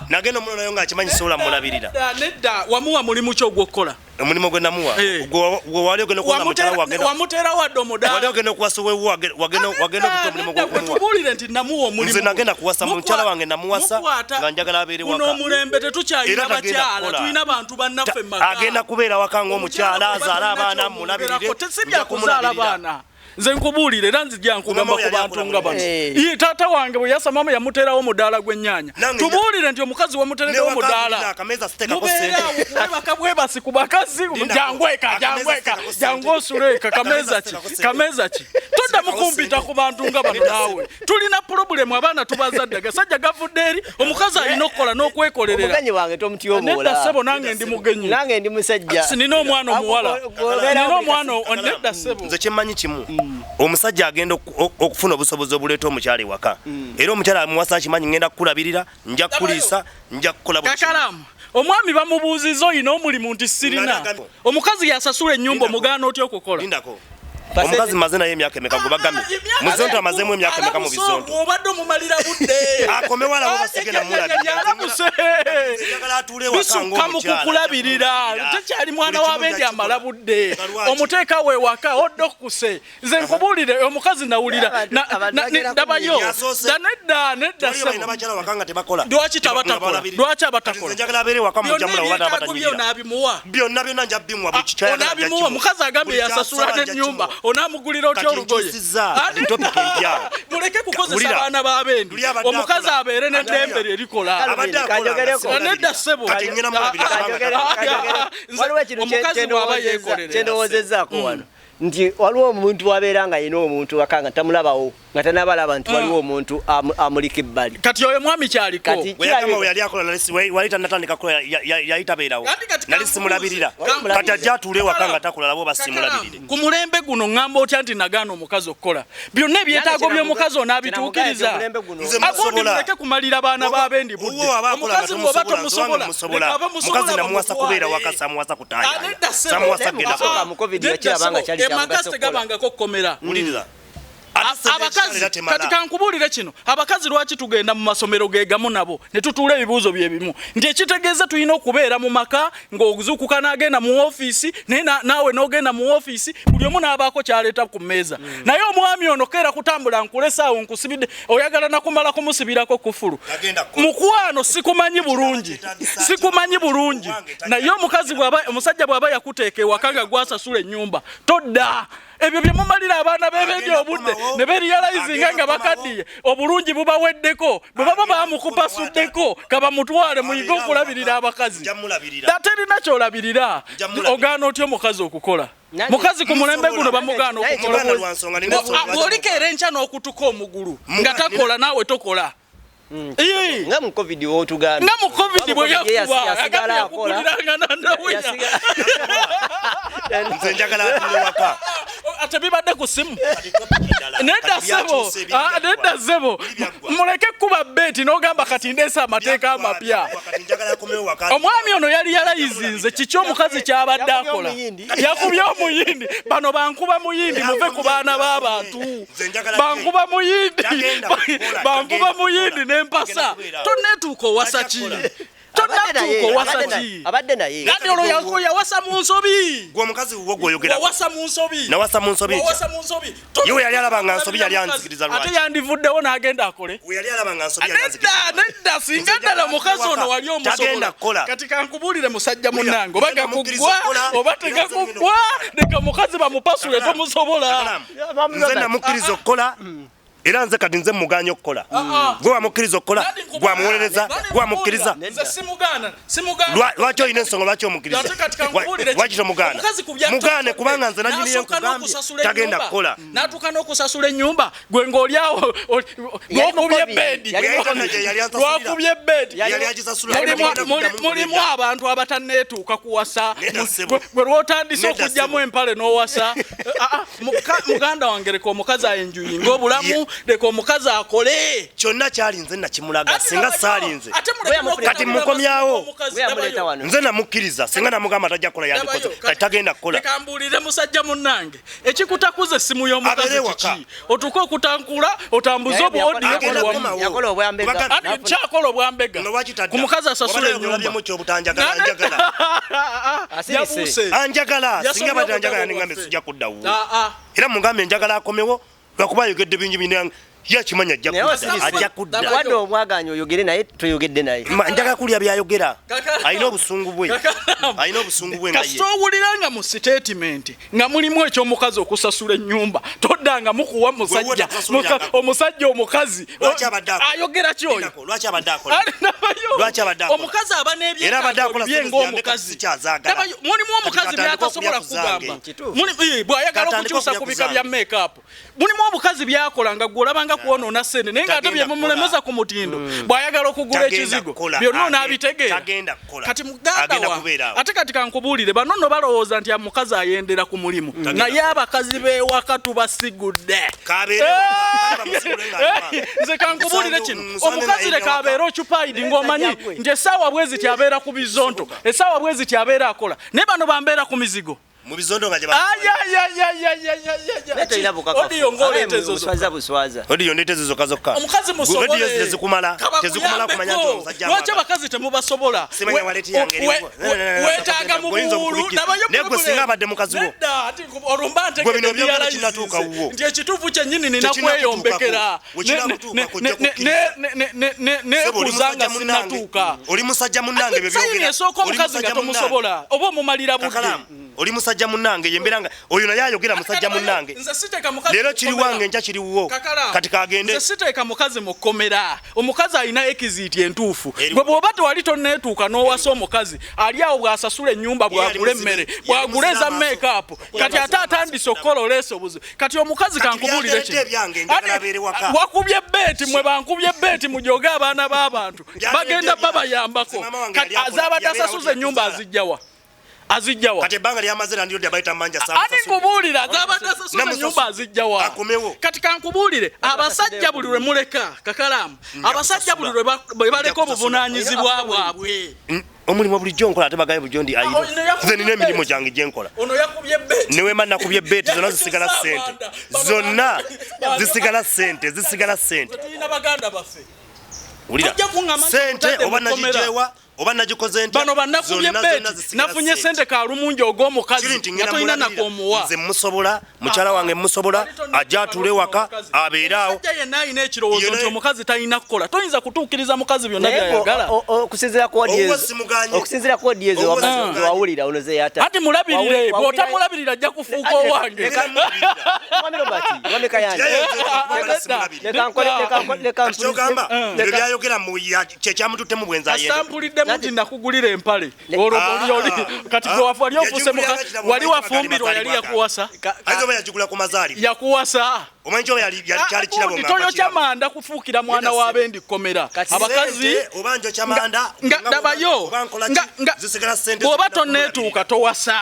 Nagenda omuno nayo ng'akimanyi sobola mulabirira. Nedda, nedda, wamuwa mulimu ki ogw'okukola? Omulimu gwe namuwa Eh. gwe wali ogenda okuwona mukyala wagenda Wamuteera wadde omudaala. wali ogenda okuwasa wewe wagenda wagenda okuta omulimu Nedda, gwe gw'okumuwa. tubuulire nti namuwa omulimu. Nze nagenda kuwasa mukyala wange namuwasa nga njagala abeere Guno waka. omulembe tetukyalina Era tagenda bakyala, kukola. tulina bantu bannaffe mu maka. Agenda kubeera waka ng'omukyala Omukyala azaala bw'oba abaana tolina mulabirire. kyomwogerako, si Nja bya kuzaala kumulabirira. baana. Nze nkubuulire era nzija nkugamba Mama ku we yali bantu akola nga bano. Eh. Ye, taata wange bwe yasa maama yamuteerawo omudaala gw'ennyaanya. Nange Tubuulire nti omukazi wamuteereddewo Ne waka omudaala. alina akameeza siteekako Mubeera ssente. awo kwebaka bwebasi ku bakazi, Linda, jangu eka, akameeza jangu eka, siteekako ssente. jangu osule eka, Akameeza kameeza ki, siteekako ssente. kameeza ki. Toddamu Siteekako kumpita ssente. ku bantu nga bano naawe. Tulina pulobulemu, abaana tubazadde, agasajja gavudde eri, omukazi alina okukola n'okwekolerera. Omugenyi wange tomutyoboola. Nedda ssebo, nange ndi mugenyi. Nange ndi musajja. Nina omwana omuwala. Obeera Nina omwana nedda ssebo. Nze kyemmanyi kimu, omusajja agenda okufuna obusobozi obuleeta omukyala ewaka, era omukyala amuwasa akimanyi ngenda kukulabirira, nja kukuliisa, nja kukola buli kimu. Kakalaamu, omwami bamubuuzizza oyina omulimu nti sirina. Nga- Omukazi yasasula ennyumba, Lindako. omugaana otya okukola? Lindako. Omukazi maze naye emyaka emeka gwe bagamye muzonto amazeemu emyaka emeka mu bizonto? Obadde omumalira budde. Akomewo alaba basigenda mulabirira. Alabuse. Njagala atuule ewaka Bisukka mu ng'omukyala. kukulabirira, tekyali mwana Buli wa kimu bendi nja amala kikola. budde. Nga lwaki? Omuteeka we waka odde okkuse. Nze nkubuulire omukazi nawulira Abantu- abantu bagenda ndabayo. Yasoose. Da nedda, nedda Waliyo balina ssebo. bakyala waka nga tebakola. Lwaki Nga tabatakola? balabirira. Lwaki abatakola? Kati nze njagala abeere ewaka Byonna mujja mulaba oba ebyetaago bye n'abatanyirira. onaabimuwa. Byonna byonna nja bimuwa, buli kyayagala nja Onaabimuwa. kimuwa. Omukazi agambye Buli yasasula kyasaba nja n'ennyumba, kimuwa. onaamugulira otya Kati olugoye? nkyusizza Ah, topic empya. Muleke kukozesa Wulira. abaana b'abendi. Luli abadde Omukazi akola. abeere n'eddembe lye likola. Abadde akola nga Kanjogereko. simulabirira. Nedda ssebo. Kati ngenda mulabirira kubanga Kanjogere- Nze- Waliwo ekintu omukazi bw'aba yeekolerera. kyendowoozezaako wano nti waliwo omuntu wabeera nga yina omuntu waka nga tamulabawo, nga tanabalaba nti waliwo omuntu amuliko ebbali. Kati oyo mwami kyaliko. Kati- Bwe yagamba bwe yali akola nali wali tannatandika kukola, yali tabeerawo. Kati kati Nali simulabirira. kankubuuze. Kati ajja atuule ewaka nga takola labo basimulabirire. Ku mulembe guno ŋŋamba otya nti nagaana omukazi okukola? Byonna ebyetaago by'omukazi onaabituukiriza. Omulembe guno. Nze Agundi musobola. muleke kumalira baana b'abendi budde. Owuwo aba akola nga Omukazi bw'oba tomusobola, nze wange tomusobola, musobola. leka abamusobola Mukazi namuwasa bamutwale. kubeera waka, samuwasa Ah, kutaayaya. nedda ssebo. Samuwasa Naye kugenda mukasoka kukola. mu COVID Nedda yakiraba nga ssebo, kyali kya emaka mugaso okukola. tegabangako kkomera. Wuliriza. Ate ssente Abakazi ekitala temala. kati kankubuulire kino, abakazi lwaki tugenda mu masomero ge gamu nabo ne tutuula ebibuuzo bye bimu, nti ekitegeeza tulina okubeera mu maka ng'ozuukuka n'agenda mu ofiisi, naye naawe n'ogenda mu ofiisi, buli omu n'abaako ky'aleeta ku mmeeza. Naye omwami ono keera kutambula nkulesaawo nkusibidde, oyagala nakumala kumusibirako kufulu. Tagenda kukola. Mukwano, sikumanyi bulungi, sikumanyi bulungi, naye omukazi bw'aba, omusajja bw'aba yakuteeka ewaka nga gwasasula ennyumba, todda ebyo bye mumalira abaana b'ebendi Agenda obudde kukomawo. ne beeriyalayizinga Agenda nga bakaddiye, obulungi bubaweddeko, bwe baba Agenda bamukupasuddeko kabamutwale muyige Abeera okulabirira waka. abakazi. Nja mulabirira. Ate erina kyolabirira. Nja mulabirira. Ogaana otya omukazi okukola? Nange- Mukazi ku mulembe guno Musobola. bamugaana Naye okukola. Muganda lwa nsonga, nina ensonga lwaki Bw'olikeera enkya n'okutuka omugulu nga takola, naawe tokola. Ii. Nga mu COVID wotugambye. Nga mu COVID bwe Nga mu COVID ye yakuba, yasigala agambye akola. yakukuliranga nandawuya. Nze njagala atuule waka. Ate bibadde ku simu. Kati topic endala. Nedda Kati ssebo, byakyuse, ebiri Ah, byaggwa. nedda ssebo, Biri byaggwa. muleke kuba beeti n'ogamba kati ndeese amateeka Byaggwa, amapya. byaggwa. Kati njagala akomewo waka. Omwami ono yali yalayizinze kiki omukazi kyabadde Yakubye akola? omuyindi. Yakubye omuyindi. Bano bankuba muyindi, muve ku baana b'abantu. Nze njagala Bankuba muyindi, Tagenda kukola, bankuba tagenda muyindi kukola. n'empasa. Agenda kubeera awo. Tonneetuuka owasa Tajja ki? kukola. Tonnatuuka owasa ki? Abadde naye. Kati olwo yawasa mu nsobi. Gwe omukazi wuwo gw'oyogerako. Wawasa mu nsobi. Nawasa mu nsobi ntya? Wawasa mu nsobi. Ye we yali alaba nga nsobi yali anzikiriza lwaki? Ate yandivuddewo n'agenda akole. We yali alaba nga nsobi yali Nedda, anzikiriza. nedda, singa ddala mukazi ono wali Tagenda omusobola. kukola. Kati kankubuulire musajja munnange, oba Nze namukkiriza gakuggwa okukola, oba era nze tegakuggwa, ngenda leka mukazi bamupasule, tomusobola. Nze namukkiriza okukola. Era nze kati nze muganye okukola. Gwe wamukkiriza okukola, gwe wamuwolereza, gwe wamukkiriza. Nze simugaana, simugaana. Lwaki olina ensonga lwaki omukkiriza? Lwaki tomugaana? Mugaane kubanga nze nannyini yenkugambye tagenda kukola. N'atuuka n'okusasula ennyumba gwe ng'oli awo lwokubye ebbeedi, lwakubye ebbeedi. Mulimu abantu abatanneetuuka kuwasa, gwe lwotandise okugyamu empale n'owasa. Muganda wange leka omukazi aenjuyinga obulamu, leka omukazi akole. Kyonna kyalinze nakimulaga, singa saalinze kati mukomyawo. Nze namukkiriza, singa namugamba tajja kukola yandikoze, kati tagenda kukola. Leka mbuulire musajja munnange, ekikutakuza essimu y'omukazi kiki? Otuuke okutankula otambuze obuodiyo kyakola obwambega ku mukazi asasula ennyumba. Anjagala singa badde anjagala ningambe sijja kudda wuwo. Era mugambe njagala akomewo lwakuba ayogedde bingi bingi yakimanya ajja kudda. Wadde omwagaanya oyogere naye toyogedde naye. Njagala kulya byayogera. Alina obusungu bwe. Alina obusungu bwe nga ye. Kasita owulira nga mu sitatimenti nga mulimu eky'omukazi okusasula ennyumba, toddanga mukuwa musajja omusajja omukazi ayogera ki oyo? Lwaki abadde akola? Lwaki abadde akola? Omukazi aba n'ebyetaago bye ng'omukazi. Mulimu omukazi by'atasobola kugamba. Bw'ayagala okukyusa ku bika bya make-up. Mulimu omukazi by'akola nga gwe olabanga kwonoona ssente naye ng'ate bye mumulemesa ku mutindo. Bw'ayagala okugula ekizigo byonna onaabitegeera. Kati muganda wa ate kati kankubuulire, bano nno balowooza nti omukazi ayendera ku mulimu, naye abakazi b'ewaka tubasigudde. Nze kankubuulire kino, omukazi leka abeere occupied ng'omanyi nti essaawa bwe ziti abeera ku bizonto, essaawa bwe ziti abeera akola, naye bano bambeera ku mizigo. Mu bizondo nga gye Odiyo ng'oleeta ezo zokka. Buswaza. Odiyo ndeeta ezo zokka zokka. Omukazi musobole. Odiyo tezikumala. Tezikumala kumanya nti omusajja Lwaki abakazi temubasobola? Simanya waleti yange eriwo. Weetaaga mu buwulu. Naye gwe singa abadde mukazi wo. Nedda, ati olwo mba Gwe bino ntegedde byogera kinatuuka wuwo. nti ekituufu kyennyini nina kweyombekera. Neekuza nga sinnatuuka. Oli musajja munnange bye Sayini byogera. esooka omukazi nga tomusobola oba omumalira budde. Oli musajja munnange yembeera nga oyo naye ayogera musajja munnange. Leero kiri wange enkya kiri wuwo. Kati kagende. Nze siteeka mukazi mu kkomera. Omukazi alina exit entuufu. Gwe bw'oba tewali tonneetuuka n'owasa omukazi ali awo bw'asasula ennyumba, bw'agula emmere, bw'agula eza make-up, kati ate atandise okukola oleese obuzibu. Kati omukazi kankubuulire kino. Wakubye bbeeti, mwe bankubye bbeeti mujoge abaana b'abantu. Bagenda babayambako. Kati azabadde asasuza ennyumba azijjawa. Azijjawa. Kati ebbanga lyamaze nandiro abayita manja sasa. Ani nkubuulira azabadde asasuza ennyumba azijjawa. Kati kankubuulire abasajja buli lwe muleka kakalaamu. Abasajja buli lwe baleka obuvunaanyizibwa bwabwe. Omulimu bulijjo nkola ate bagaye bulijjo ndi ayiro. Nze nina emirimu gyange gye nkola. Ono yakubye bbeeti. Ne wema nakubye bbeeti zonna zisigala ssente. Zonna zisigala ssente, zisigala ssente. Tulina baganda baffe. Wulira. Ssente oba nagiggyewa oba nagikoze ntya. Bano bannakubye bbeeti nafunye ssente kalumungi ogw'omukazi nga tolina nakomuwa. Nze musobola, mukyala wange musobola, ajja atuule waka abeere awo. Omusajja yenna alina ekirowoozo nti omukazi talina kukola, toyinza kutuukiriza mukazi byonna by'ayagala. Okusinziira ku audience wawulira ono ze yata. Ati mulabirire, bw'otamulabirira ajja kufuuka owange. Mwami Robert, Mwami Kayanja. Leka Kyogamba ebyo byayogera mu kyekyamututte mu bwenzi ayenda. Asampuliddemu nti nakugulira empale. Olwo oli kati gwe wafu wali ofuuse muka wali wafumbirwa yali yakuwasa. Ayinza oba yagigula ku mazaali. Yakuwasa. Omanyi oba yali kyali kirabo nga toyokya manda kufuukira mwana w'abendi kkomera. Abakazi oba njokya manda nga ndabayo nga zisigala ssente bw'oba tonneetuuka towasa.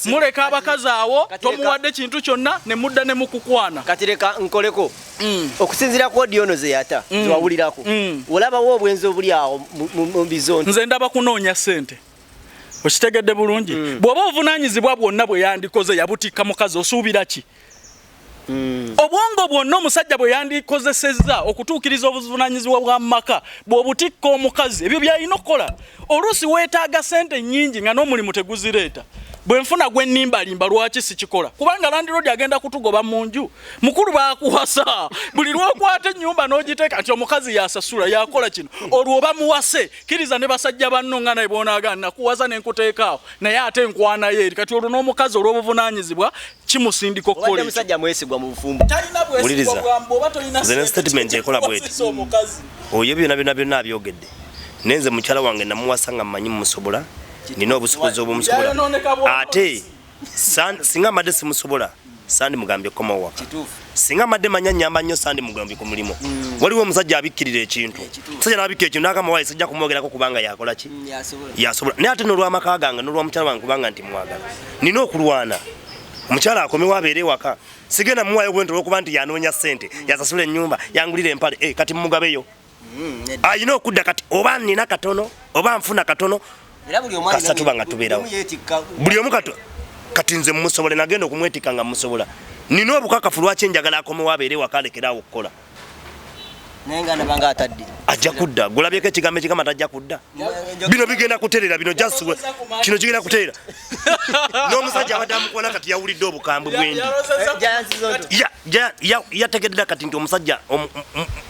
Muleka abakazi awo tomuwadde kintu kyonna ne mudda ne mukukwana. Kati leka nkoleko. Okusinziira ku audio ono ze yata zewawulirako olabawo obwenzi obuli awo mu bizonto. Nze ndaba kunoonya ssente. Okitegedde bulungi. Bw'oba obuvunaanyizibwa bwonna bwe yandikoze yabutikka mukazi osuubira ki? Obwongo bwonna omusajja bwe yandikozesezza okutuukiriza obuvunaanyizibwa bwa maka bw'obutikka omukazi ebyo by'alina okukola. Oluusi weetaaga ssente nnyingi nga n'omulimu teguzireeta. Bwe nfuna gwe nnimbalimba lwaki sikikola? Kubanga landlord agenda kutugoba mu nju. Mukulu baakuwasa buli lw'okwata ennyumba n'ogiteeka nti omukazi yasasula yakola kino, olwo oba muwase kkiriza ne basajja banno nga naye bw'onaagana nakuwasa ne nkuteekaawo naye ate nkwanayo eri. Kati olwo n'omukazi olw'obuvunaanyizibwa kimusindika okukola Obadde ekyo. musajja mwesigwa mu bufumbo. Talina bwesigwa Wuliriza. bwa bw'oba tolina Nze ne ssente statement ekola bw'eti. kuwasisa omukazi. Oyo byonna byonna byonna abyogedde, naye nze mukyala wange namuwasa nga mmanyi mmusobola, nina obusobozi obumusobola. Yayonooneka bw'onoonesi. Ate singa mbadde simusobola sandi mugambye komawo waka. Kituufu. Singa mbadde manya nyamba nnyo sandi mugambye ku mulimu. Waliwo omusajja abikkirira ekintu, omusajja n'abikkira ekintu n'agamba waayi sijja kumwogerako kubanga yakola ki, Yasobola. yasobola. Naye ate n'olw'amaka gange n'olwa mukyala wange kubanga nti mwagala, nina okulwana omukyala akomewo abeere ewaka. Sigenda muwaayo bwenti olwokuba nti yanoonya ssente, yasasula ennyumba, yangulira empale. Kati mumugabeyo, ayina okudda. Kati oba nina katono oba nfuna katono, Era buli omu alina kasita tuba nga buli tubeerawo. omu yeetikka. Buli omu kati nze mmusobola, nagenda okumwetikka nga mmusobola, nina obukakafu lwaki njagala akomewo abeere ewaka alekeraawo okukola. Naye nga ndaba atadde. Ajja kudda. Gulabyeko ekigambo ekigamba tajja kudda. Bino bigenda kuterera, bino just kino kigenda kuterera. N'omusajja abadde amukwana kati yawulidde obukambwe bwendi. Giant Zonto. Yategeddera kati nti omusajja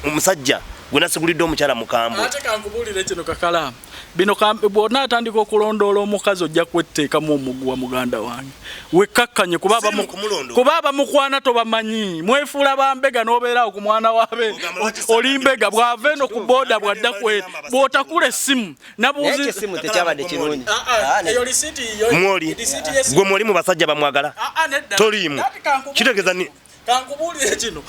omusajja gwe nasigulidde omukyala mukambwe. Ate kankubuulire kino kakalaamu, bino bw'ona atandika okulondoola omukazi ojja kwetteekamu omuguwa. Muganda wange, wekkakkanye kuba Siri mu kumulondoola. Kuba abamukwana tobamanyi, mwefuula bambega n'obeerawo ku mwana wabe. Ogamba lwaki Oli mbega bw'ava eno ku booda bw'adda kwe bw'otakula essimu Naye nabuuzi kyessimu tekyabadde kirungi. Ah, ah, eyo lisiiti yo. Mwoli Lisiiti y'essimu. gwe mwoli mu basajja bamwagala Ah, ah, nedda. toliimu. Kati kankubuulire Kitegeeza ni Kankubuulire kino,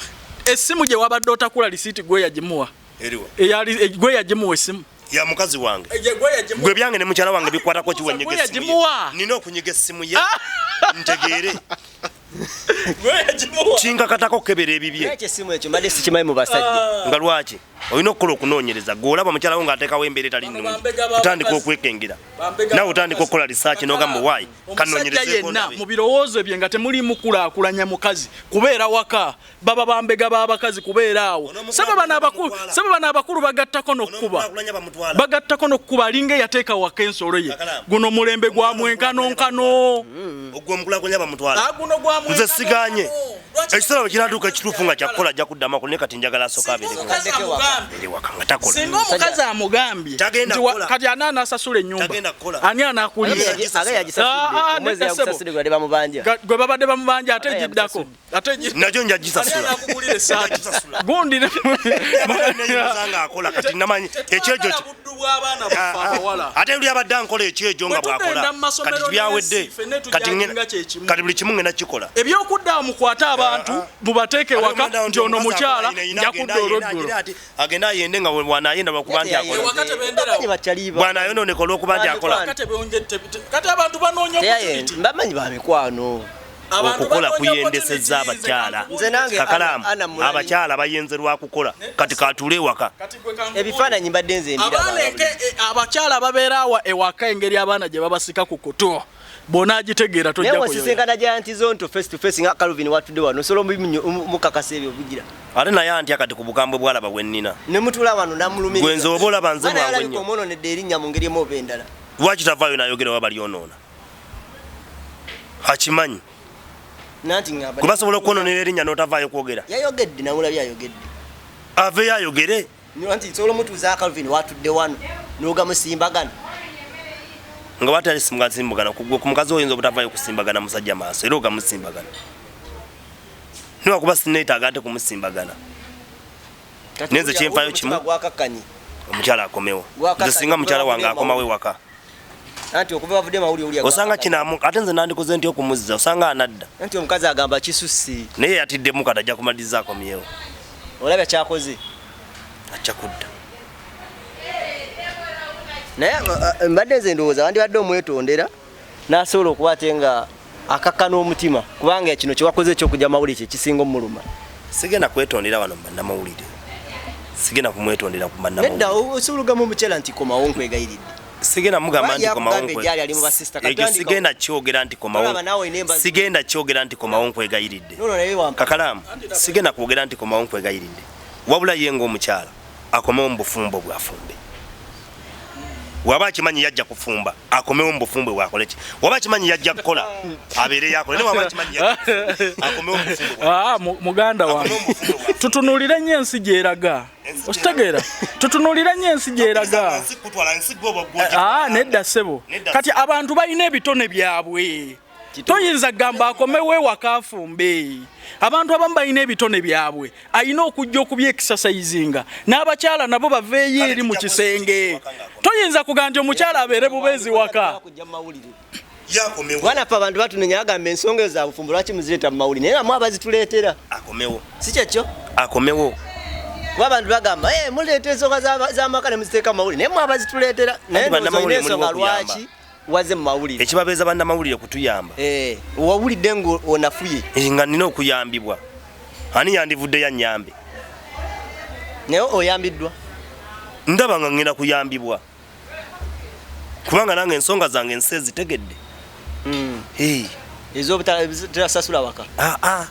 essimu gye wabadde otakula lisiiti gwe yagimuwa? Eriwa? Gwe yagimuwa essimu? Ya mukazi wange. Gwe yagimuwa. Gwe byange ne mukyala wange bikwatako kiwa Gwe nyiga essimu ye. yagimuwa. Nina okunyiga essimu ye ntegeere. Gwe yagimuwa. Kinkakatako okukebera ebibye. Naye kyessimu ekyo mbadde sikimanyi mu basajja. Nga lwaki olina okukola okunoonyereza? Gwe olaba mukyala wo ng'ateekawo embeera etali Bano nnungi, bambega ba otandika bakazi. okwekengera, Bambega naawe ba otandika bakazi. okukola research n'ogamba waayi Omusajja kanoonyerezeeko yenna ndabe. mu birowoozo bye nga temulimu kulaakulanya mukazi kubeera waka, baba bambega b'abakazi kubeera awo. Ono Sebe bano abakulu, bamutwala. sebe bano abakulu bagattako n'okkuba. Onomukulaakulanya bamutwala. Bagattako n'okkuba, alinga eyateeka waka ensolo ye. Kakalaamu. Guno mulembe gwa mwenkanonkano. Ogwo omukulaakulanya bamutwala. Ah, guno gwa Nze siganye. Lwaki- Ekiseera bwe kinatuuka ekituufu nga kyakukola ajja kudda amakulu, naye kati njagala asooka Singa abeere omukazi amugambye abeere waka nga takola. Singa omukazi amugambye Tagenda nti kukola. kati ani anaasasula ennyumba? Tagenda kukola. Ani anaakulira? Aga yagisasudde. Ah, ah, Omwezi nedda ssebo. yagusasudde gwe bamubanja. Gwe babadde bamubanja ate Aga egiddako ate Nakyo nja Ani gisasula. anaakugulira essaati gundi? Neyimuza ng'akola kati namanyi ekyejo. Tetwagala buddu bw'abaana baffe abawala. Ate luli abadde ankola ekyejo nga Bwe tugenda bw'akola mu masomero kati byawedde. n'ensi, ffenna Kati tujajinga kye kimu. Kati buli kimu ngenda kikola. Ebyokudda mukwate abantu mubateeke waka nti ono mukyala nja kudda olweggulo. Agenda ayende nga bwanaayenda lwakuba nti akola. Ewaka tebenderawo. Bamanyi bakyaliba. Bwanayonooneka olwokuba nti akola. Ewaka kati abantu banoonya opportunity. Bamanyi ba mikwano. Abantu Okukola banoonya kuyendesezza opportunity. abakyala. Nze nange Kakalaamu, Ana Mulali. abakyala bayenze lwakukola, kati katuule ewaka. Kati gwe kankubuulire. Ebifaananyi mbadde nze mbiraba. Abaana abakyala ababeera awa ewaka, engeri abaana gye babasika ku kutu bw'onaagitegeera Naye tojja kuyoya. wasisinkana Giant Zonto face to face nga Calvin watudde wano, osobola mukakasa ebyo bigira? Ate naye antya kati ku bukambwe bwalaba bwe nnina. Ne mutula wano namulumiriza. Gwe nze oba olaba nze Mwana mwangu yalabika nnyo. omwononedde erinnya mu ngeri emu oba endala. Lwaki tavaayo nayogera oba balyonoona? Akimanyi. Nanti ngamba Gwe basobola okwononera erinnya n'otavaayo kwogera? Yayogedde, namulabye ayogedde. Aveeyo ayogere. Nti nsobola omutuuza Calvin watudde wano n'ogamusimbagana? Nga watali simbagana ku mukazi oyinza obutavaayo kusimbagana musajja maaso era ogamusimbagana, niwakuba sineetaaga ate kumusimbagana. Kati Nenze kyenfayo omutima kimu. gwakakkanye. Omukyala akomewo. Gwakakkanye. Nze singa mukyala wange akomawo ewaka. Anti okuva bavudde mawuli owulira Osanga gwakakkanye. kinamu ate nze nandikoze nti okumuzza osanga anadda. Anti omukazi agamba kisusse. Naye yatiddemu, kati ajja kumaliriza akomyewo. Olabya kyakoze. Ajja kudda. Naye mbadde nze ndowooza wandibadde omwetondera n'asobola okuba ate nga akakkana omutima, kubanga kino kyewakoze ekyokujja mawulire kye kisinga omuluma. Sigenda kwetondera wano mu bannamawulire, sigenda kumwetondera ku Nedda, bannamawulire. osobola ogamba omukyala nti komawo nkwegayiridde. Sigenda mugamba Wali nti komawo. yakugamba ejjali ali mu basista, Ekyo katandika- sigenda kyogera nti komawo. Olaba naawe olina embazi. Sigenda kyogera nti komawo nkwegayiridde. Nono naye wampa. Kakalaamu, sigenda kwogera nti komawo nkwegayiridde, wabula ye ng'omukyala akomewo mu bufumbo bwafumbe. Waba akimanyi yajja kufumba, akomewo mu bufumbo bwakole ki? Waba akimanyi yajja kukola, abeere yakole. Naye waba akimanyi yajja kufumba, akomewo mu bufumbo bwakole. Ah, muganda wange. Akomewo mu bufumbo bwakole. Tutunuulire nnyo ensi gy'eraga. Okitegeera? Tutunuulire nnyo ensi gy'eraga. Ensi kutwala, ensi gwe oba gwe ogitwala. Ah, nedda ssebo. Nedda Kati ssebo. abantu balina ebitone byabwe. Toyinza kugamba akomewo ewaka afumbe. Abantu abamu balina ebitone byabwe, alina okujja okubyekisasayizinga. N'abakyala nabo baveeyo eri mu kisenge. Toyinza kugamba nti omukyala abeere bubeezi waka. Yakomewo. Bwana ffe abantu batunenya bagamba ensonga ezo za bufumbo lwaki muzireeta mu mawulire, naye nga mwe abazituleetera. Akomewo. Si kyekyo? Akomewo. Kuba abantu bagamba, muleeta ensonga z'amaka ne muziteeka mu mawulire, naye mwe abazituleetera. Naye Anti ndowooza olina bannamawulire ensonga mulimu okuyamba. lwaki waze mu mawulire. Ekibabeeza bannamawulire kutuyamba. Wawulidde ng'onafuye. Nga nnina okuyambibwa. Ani yandivuddeyo annyambe? Naye oyambiddwa? Ndaba nga ngenda kuyambibwa. Kubanga nange ensonga zange ensi ezitegedde. Ez'obutasasula waka. Ah, ah.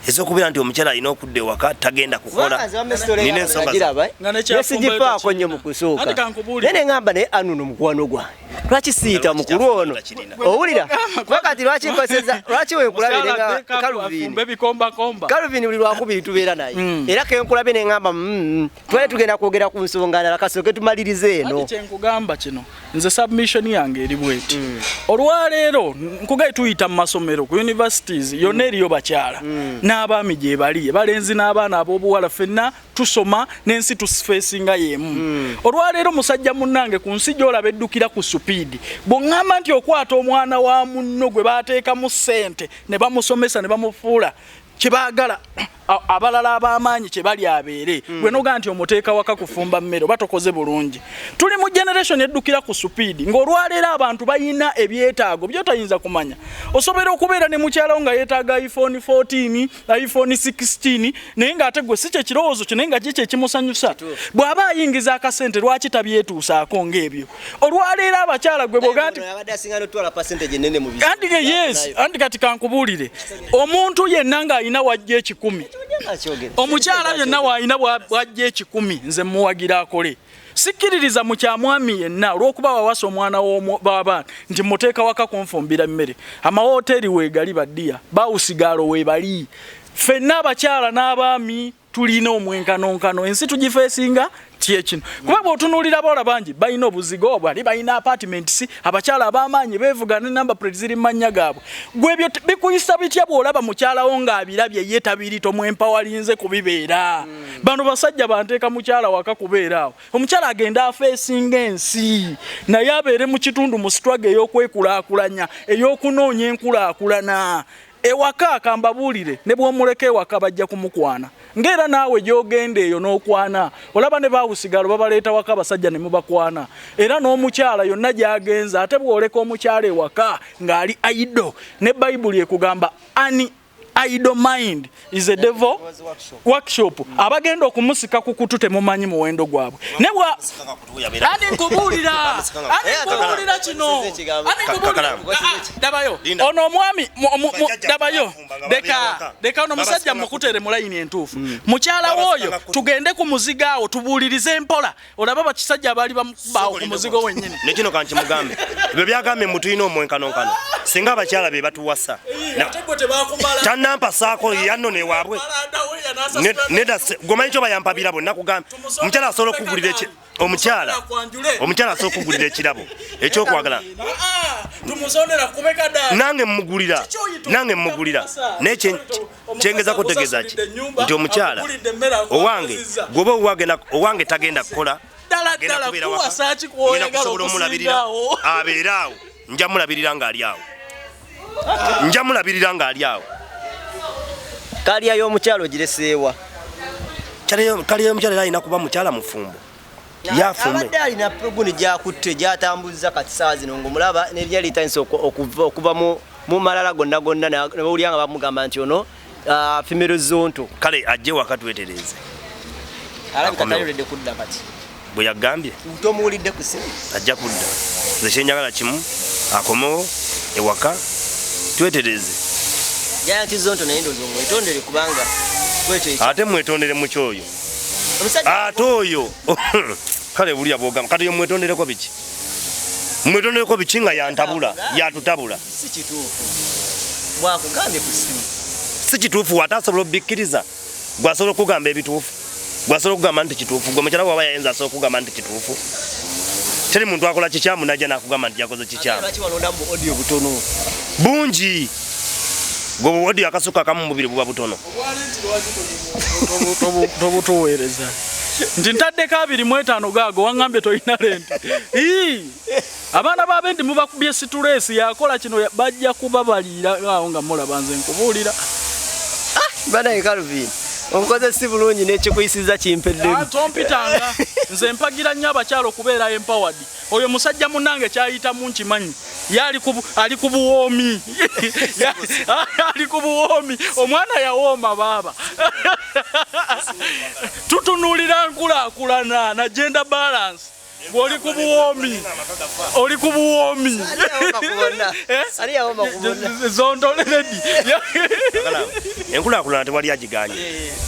Ez'okubeera nti omukyala alina okudda ewaka tagenda kukola. Kubanga nze wamma story Nina yange ensonga nagiraba, zange. eh? Nga nekyafumbwe Nesigifaako tekirina. nnyo mu kusooka. Anti kankubuulire. Naye ne ŋŋamba naye Anuno mukwano gwange. Lwaki siyita Lwaki mukulu kyafumbwe ono? tekirina? Owulira? Kuba kati lwaki nkoseza, lwaki wenkulabye ne Mukyala ŋŋamba ateeka Calvin? afumbe bikombakomba. Calvin buli lwakubiri tubeera naye. Era ke nkulabye ne ŋŋamba, twali tugenda kwogera ku nsonga ndala, kasooke tumalirize eno. Anti kye nkugamba kino, nze submission yange eri bweti. Olwaleero nkugaye tuyita mu masomero ku universities yonna eriyo bakyala n'abaami gye bali, balenzi n'abaana ab'obuwala, ffenna tusoma n'ensi tusifeesinga y'emu. Olwaleero musajja munnange ku nsi gy'olaba eddukira ku supiidi, bw'oŋŋamba nti okwata omwana wa munno gwe baateekamu ssente ne bamusomesa ne bamufuula kye baagala, abalala ab'amaanyi kye bali abeere. Gwe n'ogamba nti omuteeka waka kufumba mmere oba tokoze bulungi. Tuli mu generation eddukira ku supiidi, ng'olwaleero abantu balina ebyetaago by'otayinza kumanya. Osobola okubeera ne mukyala wo nga yeetaaga iPhone 14, iPhone 16, naye ng'ate gwe si kye kirowoozo kyo, naye nga kiki ekimusanyusa. Bw'aba ayingiza akasente lwaki tabyetuusaako ng'ebyo? Olwaleero abakyala gwe bw'ogamba nti Naye abadde asinga n'otwala percentage ennene mu bizibu. Anti ke yes, anti kati kankubuulire. Omuntu yenna ng'alina wajja ekikumi, omukyala yenna w'alina bw'ajja ekikumi, nze mmuwagira akole. Sikkiririza mu kya mwami yenna olw'okuba wawasa omwana w'abaana nti muteeka waka kunfumbira mmere. Amawoteeri weegali baddiya, bawusigaalo weebali. Ffenna abakyala n'abaami tulina omwenkanonkano, ensi tugifeesinga kye kino. Kuba bw'otunuulira abawala bangi balina obuzigo, bali balina apartments, abakyala ab'amaanyi beevuga ne number plate ziri mu mannya gaabwe. Gwe ebyo bikuyisa bitya bw'olaba mukyala wo ng'abirabye ye tabiri tomwempawalinze kubibeera? Bano basajja banteeka mukyala waka kubeera awo. Omukyala agenda afeesinga ensi, naye abeere mu kitundu mu struggle ey'okwekulaakulanya, ey'okunoonya enkulaakulana. Ewaka kambabuulire, ne bw'omuleka ewaka bajja kumukwana. Ng'era naawe gy'ogenda eyo n'okwana, olaba ne baawusigalo babaleeta waka abasajja ne mubakwana. Era n'omukyala yonna gy'agenza, ate bw'oleka omukyala ewaka ng'ali idle, ne Bayibuli ekugamba an idle mind is a devil workshop. Abagenda okumusika ku kutu temumanyi muwendo gwabwe. Ne bwa Ani nkubuulira? Ani nkubuulira kino? Ani nkubuulira? Dabayo. Ono omwami, dabayo. Leka, leka ono omusajja mukutere mu layini entuufu. Mukyala w'oyo tugende ku muzigo awo tubuulirize mpola. Olaba bakisajja abaali bamukubaawo ku muzigo wennyini. Ne kino kankimugambe. Ebyo byagambye mbu tulina omwenkanonkano. Singa abakyala be batuwasa. Ate gwe tebakumala. Tannampasaako yanno ne waabwe. Nedda gwe omanyi kyo bayampa birabo, nakugambye. Omukyala asobola okugulira omukyala. Omukyala asobola okugulira ekirabo ekyokwagala. Tumusondera kubeka dda. Nange mmugulira. Nange mmugulira. Naye kyengeza kutegeeza ki? Nti omukyala owange gwoba owange tagenda kukola. Ddala, Agenda ddala, kubeera kuwa waka. saaki Ngenda kw'oyagala kusobola omulabirira. okusinga awo. Abeere awo. Nja mulabirira ng'ali awo. Nja mulabirira ng'ali awo. Kaliya y'omukyala ogireseewa? Kaliya y'omukyala era alina kuba mukyala mufumbo. Yafumbe. Abadde alina puloguni gy'akutte gy'atambuza kati ssaawa zino ng'omulaba n'erinnya litandise okuva mu malala gonna gonna, ne bawulira nga bamugamba nti ono, female zonto. Kale ajje waka twetereeze. Alabika Akomewo. tayolede kudda kati. Bwe yagambye. Tomuwulidde ku ssimu? Ajja kudda. Nze kye njagala kimu, akomewo ewaka twetereeze. Giant Zonto naye ndowooza omwetondere kubanga kwekyo ekyo. Ate mwetondere mu kyoyo. Omusajja Ate oyo. Kale bulya bw'ogamba. Kati yo mwetondereko biki? Mwetondereko biki nga yantabula, yatutabula. Si kituufu. Bwakugambye ku ssimu. Si kituufu, ate asobola obikkiriza. Gwasobola okugamba ebituufu. Gwasobola okugamba nti kituufu. Gwe mukyala waba yayinza asobola okugamba nti kituufu. Teri muntu akola kikyamu najja n'akugamba nti yakoze kikyamu. Lwaki walonda mu audio butono? Bungi. Gwe bu audio akasuka akamu mubiri buba butono. Tobutuweereza. Nti ntaddeko 25 gaago waŋŋambye tolina renti. Abaana ba bendi mubakubye situleesi yakola kino bajja kubabalira awo nga mulaba nze nkubuulira. Banaye Calvin, onkoze si bulungi n'ekikuyisiza kimpeddemu. Tompitanga nze mpagira nnyo abakyala okubeera empowered. Oyo musajja munnange kyayitamu nkimanyi. Ye ali ku buwoomi. Ali ku buwoomi. Omwana yawooma baaba. Tutunuulira nkulaakulana na gender balance. Oli ku buwoomi. Oli ku buwoomi. Ali yawoma ku bonna. Zontoledi. Enkulaakulana tewali agiganye.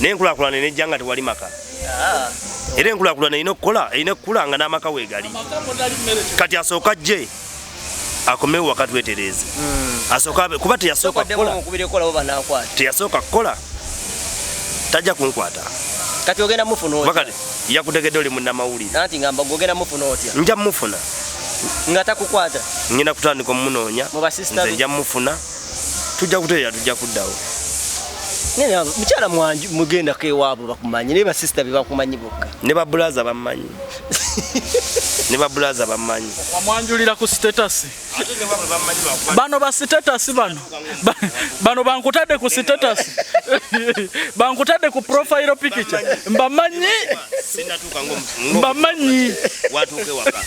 Naye enkulaakulana enejja nga tewali maka. Era enkulaakulana erina okukola, erina okukula nga n'amaka weegali. Kati asooka ajje akomewo waka twetereeze. Asooka abe, kuba teyasooka kukola. Teyasooka kukola. Tajja kunkwata. Kati ogenda mufuna otya? Bakati yakutegedde oli munnamawulire. Anti ngamba gwe ogenda mufuna otya? Nja mufuna. Nga takukwata? Ngenda kutandika omunoonya. Mu basista Nze be? nja mufuna. Tujja kutereera, tujja kuddawo. Naye mukyala mwanju mugendako ewaabwe bakumanyi, naye basista be bakumanyi bokka. Ne ba brother bammanyi. Ne ba brother bammanyi. Wamwanjulira ku status. Bano ba status bano. Bano bankutadde ku status. Bankutadde ku profile picture. Mbamanyi. Sinatuuka Mbamanyi. Watuuke waka.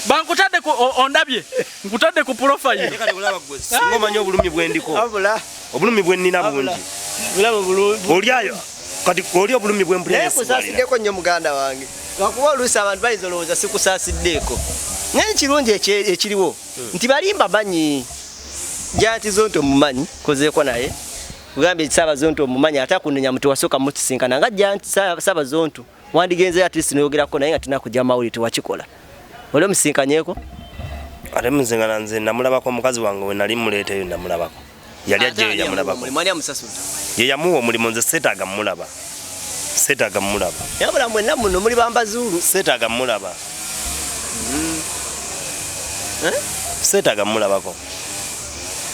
Bankutadde ku ondabye. Nkutadde ku profile. Kati olaba gwe, singa omanyi obulumi bwe ndiko. Wabula. Obulumi bwe nnina bungi. Bulaba bulungi. Oli ayo. Kati oli obulumi bwe mpulira Naye nesibalira. nkusasiddeko nnyo muganda wange. Lwakuba oluusi abantu bayinza olowooza sikusasiddeeko. Naye ekirungi ekiriwo nti balimba manyi. Janti Zonto omumanyi, nkozeeko naye. Kugambye Ssaaba Zonto omumanyi ate akunenya muti wasooka mutusinkana nga Janti Ssaaba Zonto. Wandigenzeyo at least n'oyogerako naye nga tinakujja mawulire tewakikola. Oli omusinkanyeeko? Ate musinkana nze namulabako omukazi wange we nali muleeteyo namulabako. Yali Ate ajjayo ani yamuwa yamulabako. omulimu? Ani amusasudde? Ye yamuwa omulimu, nze seetaaga mmulaba. Seetaaga mmulaba. Yabula mwenna muno muli bambazuulu. Seetaaga mmulaba. Seetaaga mmulabako.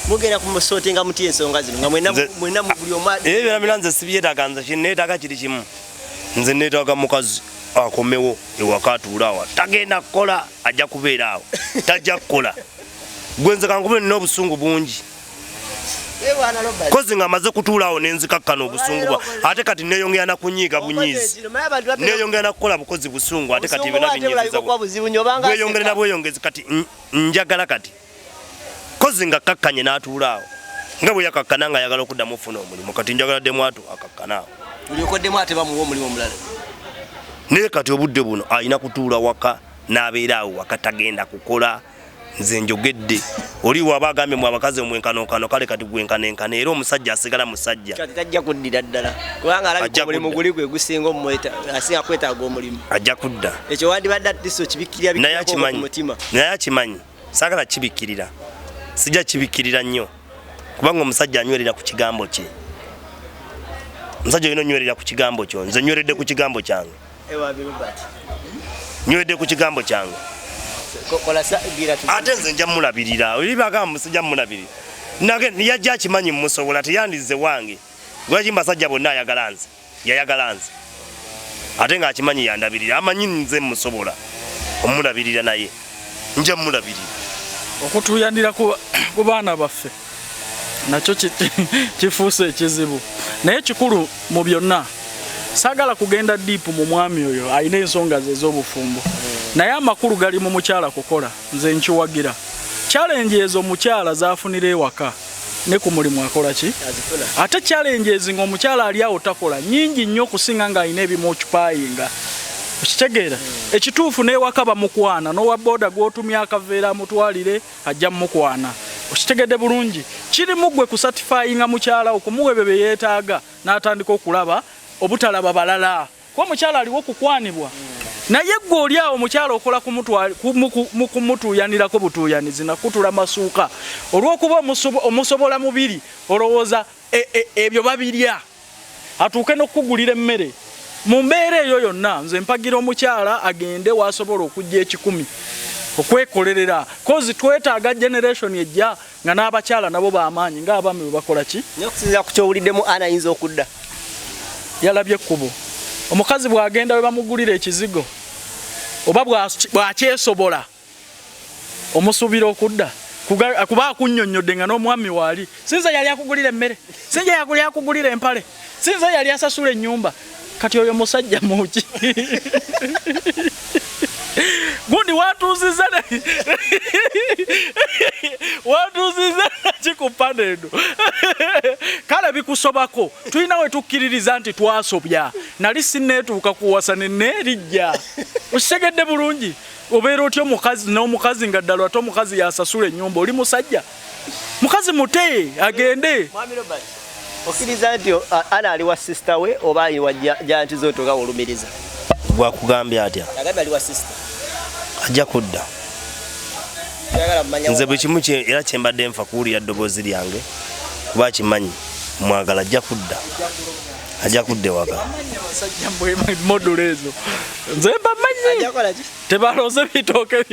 Mugenda kumusootinga mutya ensonga zino nga mwenna buli omu Ebyo byonna byonna nze sibyetaaga, nze neetaaga kiri kimu. Nze neetaaga mukazi akomewo ewaka atuule awo. Tagenda kukola, ajja kubeera awo. Tajja kukola. Gwe nze kankube nina obusungu bungi. Kozi nga maze kutuula awo ne nzikakkana obusungu bwa. Ate kati neeyongera na kunyiiga bunyiizi. Neeyongera na kukola bukozi busungu, ate kati byonna binyiiziza Bweyongera na bweyongezi kati njagala kati. Kozi nga kakkanye n'atuula awo. Nga bwe yakakkana nga ayagala okuddamu okufuna omulimu, kati njagala ddemu akakkana awo. Olyokoddemu ate bamuwa omulimu omulala. Naye kati obudde buno alina kutuula waka n'abeera awo waka tagenda kukola. Nze njogedde. Oli waba agambye mwe abakazi omwenkanonkano, kale kati gwenkanonkano era omusajja asigala musajja. Kati tajja kuddira ddala. Kubanga alabika Ajja omulimu kudda. guli gwe gusinga omweta, asinga kwetaaga omulimu. Ajja kudda. Ekyo wandibadde at least okibikkirira Naye bikkirako ku akimanyi. mutima. Naye akimanyi. Saagala kibikkirira. Sijja kibikkirira nnyo. Kubanga omusajja anywerera ku kigambo kye. Omusajja olina onywerera ku kigambo kyo. Nze nyweredde ku kigambo kyange. Ewa Robert. Nyweredde ku kigambo kyange. Kola sa, gira tu. Ate nze nja mulabirira. Oli bagamba musajja mulabirira. Nage yajja akimanyi mmusobola teyandize wange. Lwaki mbasajja bonna ayagala nze? Yayagala nze. Ate ng'akimanyi yandabirira. Amanyi nze mmusobola. Omulabirira naye. Nja mulabirira. Okutuuyanira ku baana baffe nakyo kifuuse ekizibu. Naye kikulu mu byonna. Saagala kugenda deep mu mwami oyo alina ensonga ze ez'obufumbo. Naye amakulu gali mu mukyala kukola, nze nkiwagira. Challenge ezo omukyala z'afunira ewaka ne ku mulimu akola ki? Azifuna. Ate challenge ezi ng'omukyala ali awo takola nnyingi nnyo okusinga ng'alina ebimuokipayinga. Okitegeera? Ekituufu n'ewaka bamukwana, n'owa boda gw'otumya akaveera amutwalire ajja mukwana. Okitegedde bulungi? Kirimu ggwe kusatifyinga mukyala wo, kumuwa ebyo bye yeetaaga n'atandika okulaba obutalaba balala. Kuba omukyala aliwo okukwanibwa. Naye gwe oli awo omukyala okola kumutuuyanirako butuuyanizi nakutula masuuka olw'okuba omusobola mubiri, olowooza ebyo babirya atuuke n'okukugulira emmere. Mu mbeera eyo yonna nze mpagira omukyala agende wasobola okujja 1,000 okwekolerera, kozi twetaaga generation ejja nga n'abakyala nabo b'amaanyi ng'abaami bwe bakola ki. N'okusinziira ku ky'owuliddemu, Ana ayinza okudda. Yalabye ekkubo. Omukazi bw'agenda we bamugulira ekizigo oba bw'akyesobola omusuubira okudda kuba akunnyonnyodde nga n'omwami waali. Sinza yali akugulira emmere, sinza yali akugulira empale, sinza yali asasula ennyumba. Kati oyo musajja muki? Gundi watuuziza naki ku paneno? Kale bikusobako, tulina we tukkiririza nti twasobya. Nali sinneetuuka kuwasa neneerijja. Okitegedde bulungi? Obeera otya omukazi n'omukazi nga ddala ate omukazi yasasula ennyumba, oli musajja? Mukazi mute agende. Mwami Robert, okkiriza nti Ana ali wa sister we oba ali wa Giant Zonto nga wolumiriza? Gwakugambye atya? Agambye ali wa sister. Ajja kudda. Nze buli kimu era kyembadde nfa kuwulira ddoboozi lyange kuba akimanyi mwagala, ajja kudda. Ajja kudda ewaka. Abasajja mbwe modulo ezo nze mbamanyi tebaloze bitooke.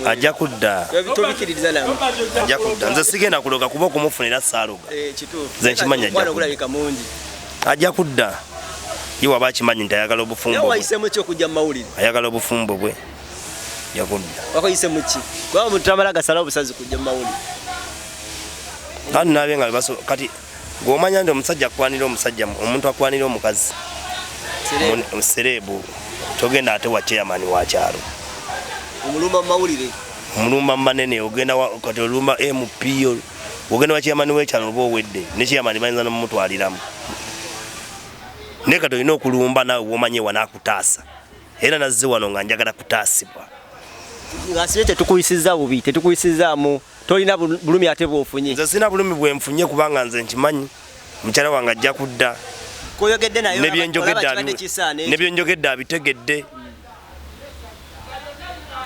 Ajja kudda. Ajja kudda. Nze sigenda kuloga kuba okumufunira saaloga. Nze nkimanyi ajja kudda. Ajja kudda. Ye waba akimanyi nti ayagala obufumbo bwe. Wayiseemu ki okujja mu mawulire? Ayagala obufumbo bwe. Ajja kudda. Wakuyisemu ki? Kuba omuntu tamala gasala obusazi kujja mu mawulire. Kandi nabye nga kati ng'omanya nti omusajja akwanira omusajja, omuntu akwanira omukazi sereebu, togenda ate wa chairman wa kyalo. Omulumba mu mawulire. Omulumba mu manene, ogenda kati olumba MP, ogenda wa chairman w'ekyalo oba owedde, ne chairman bayinza n'omutwaliramu. Naye kati olina okulumba naawe bw'omanyi ewa n'akutaasa. Era nazze wano nga njagala kutaasibwa. Ng'asibe tetukuyisizza bubi, tetukuyisizzaamu, tolina bulumi ate bw'ofunye. Nze sirina bulumi bwe nfunye kubanga nze nkimanyi mukyala wange ajja kudda. Koyogedde naye ne byenjogedde abitegedde.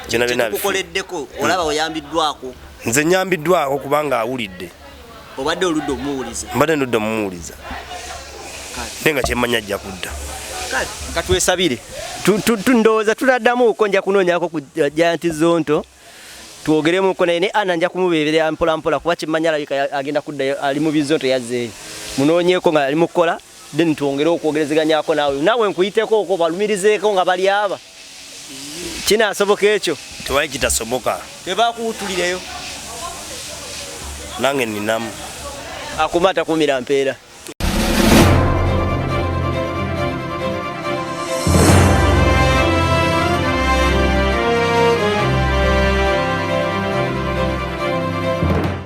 Kyetukukoleddeko olaba oyambiddwako. Nze nyambiddwako kubanga awulidde. Obadde oludde omumuwuliza? Mbadde ndudde omumuwuliza. Naye nga kyemmanyi ajja kudda. Katwesabire. Ndowooza tunaddamuuko, nja kunoonyaako ku Giant Zonto twogeremuko naye ne Ana nja kumubeerera mpola mpola kuba kimmanyi alabika agenda kuddayo, ali mu Bizonto yazzeeyo. Munoonyeeko nga ali mu kukola, then twongere okwogerezeganyako naawe. Naawe nkuyiteko okwo balumirizeeko nga bali aba. Kinaasoboka ekyo? Tewali kitasoboka. Tebakuwutulireyo. Nange ninamu. Akuma atakuumira mpeera.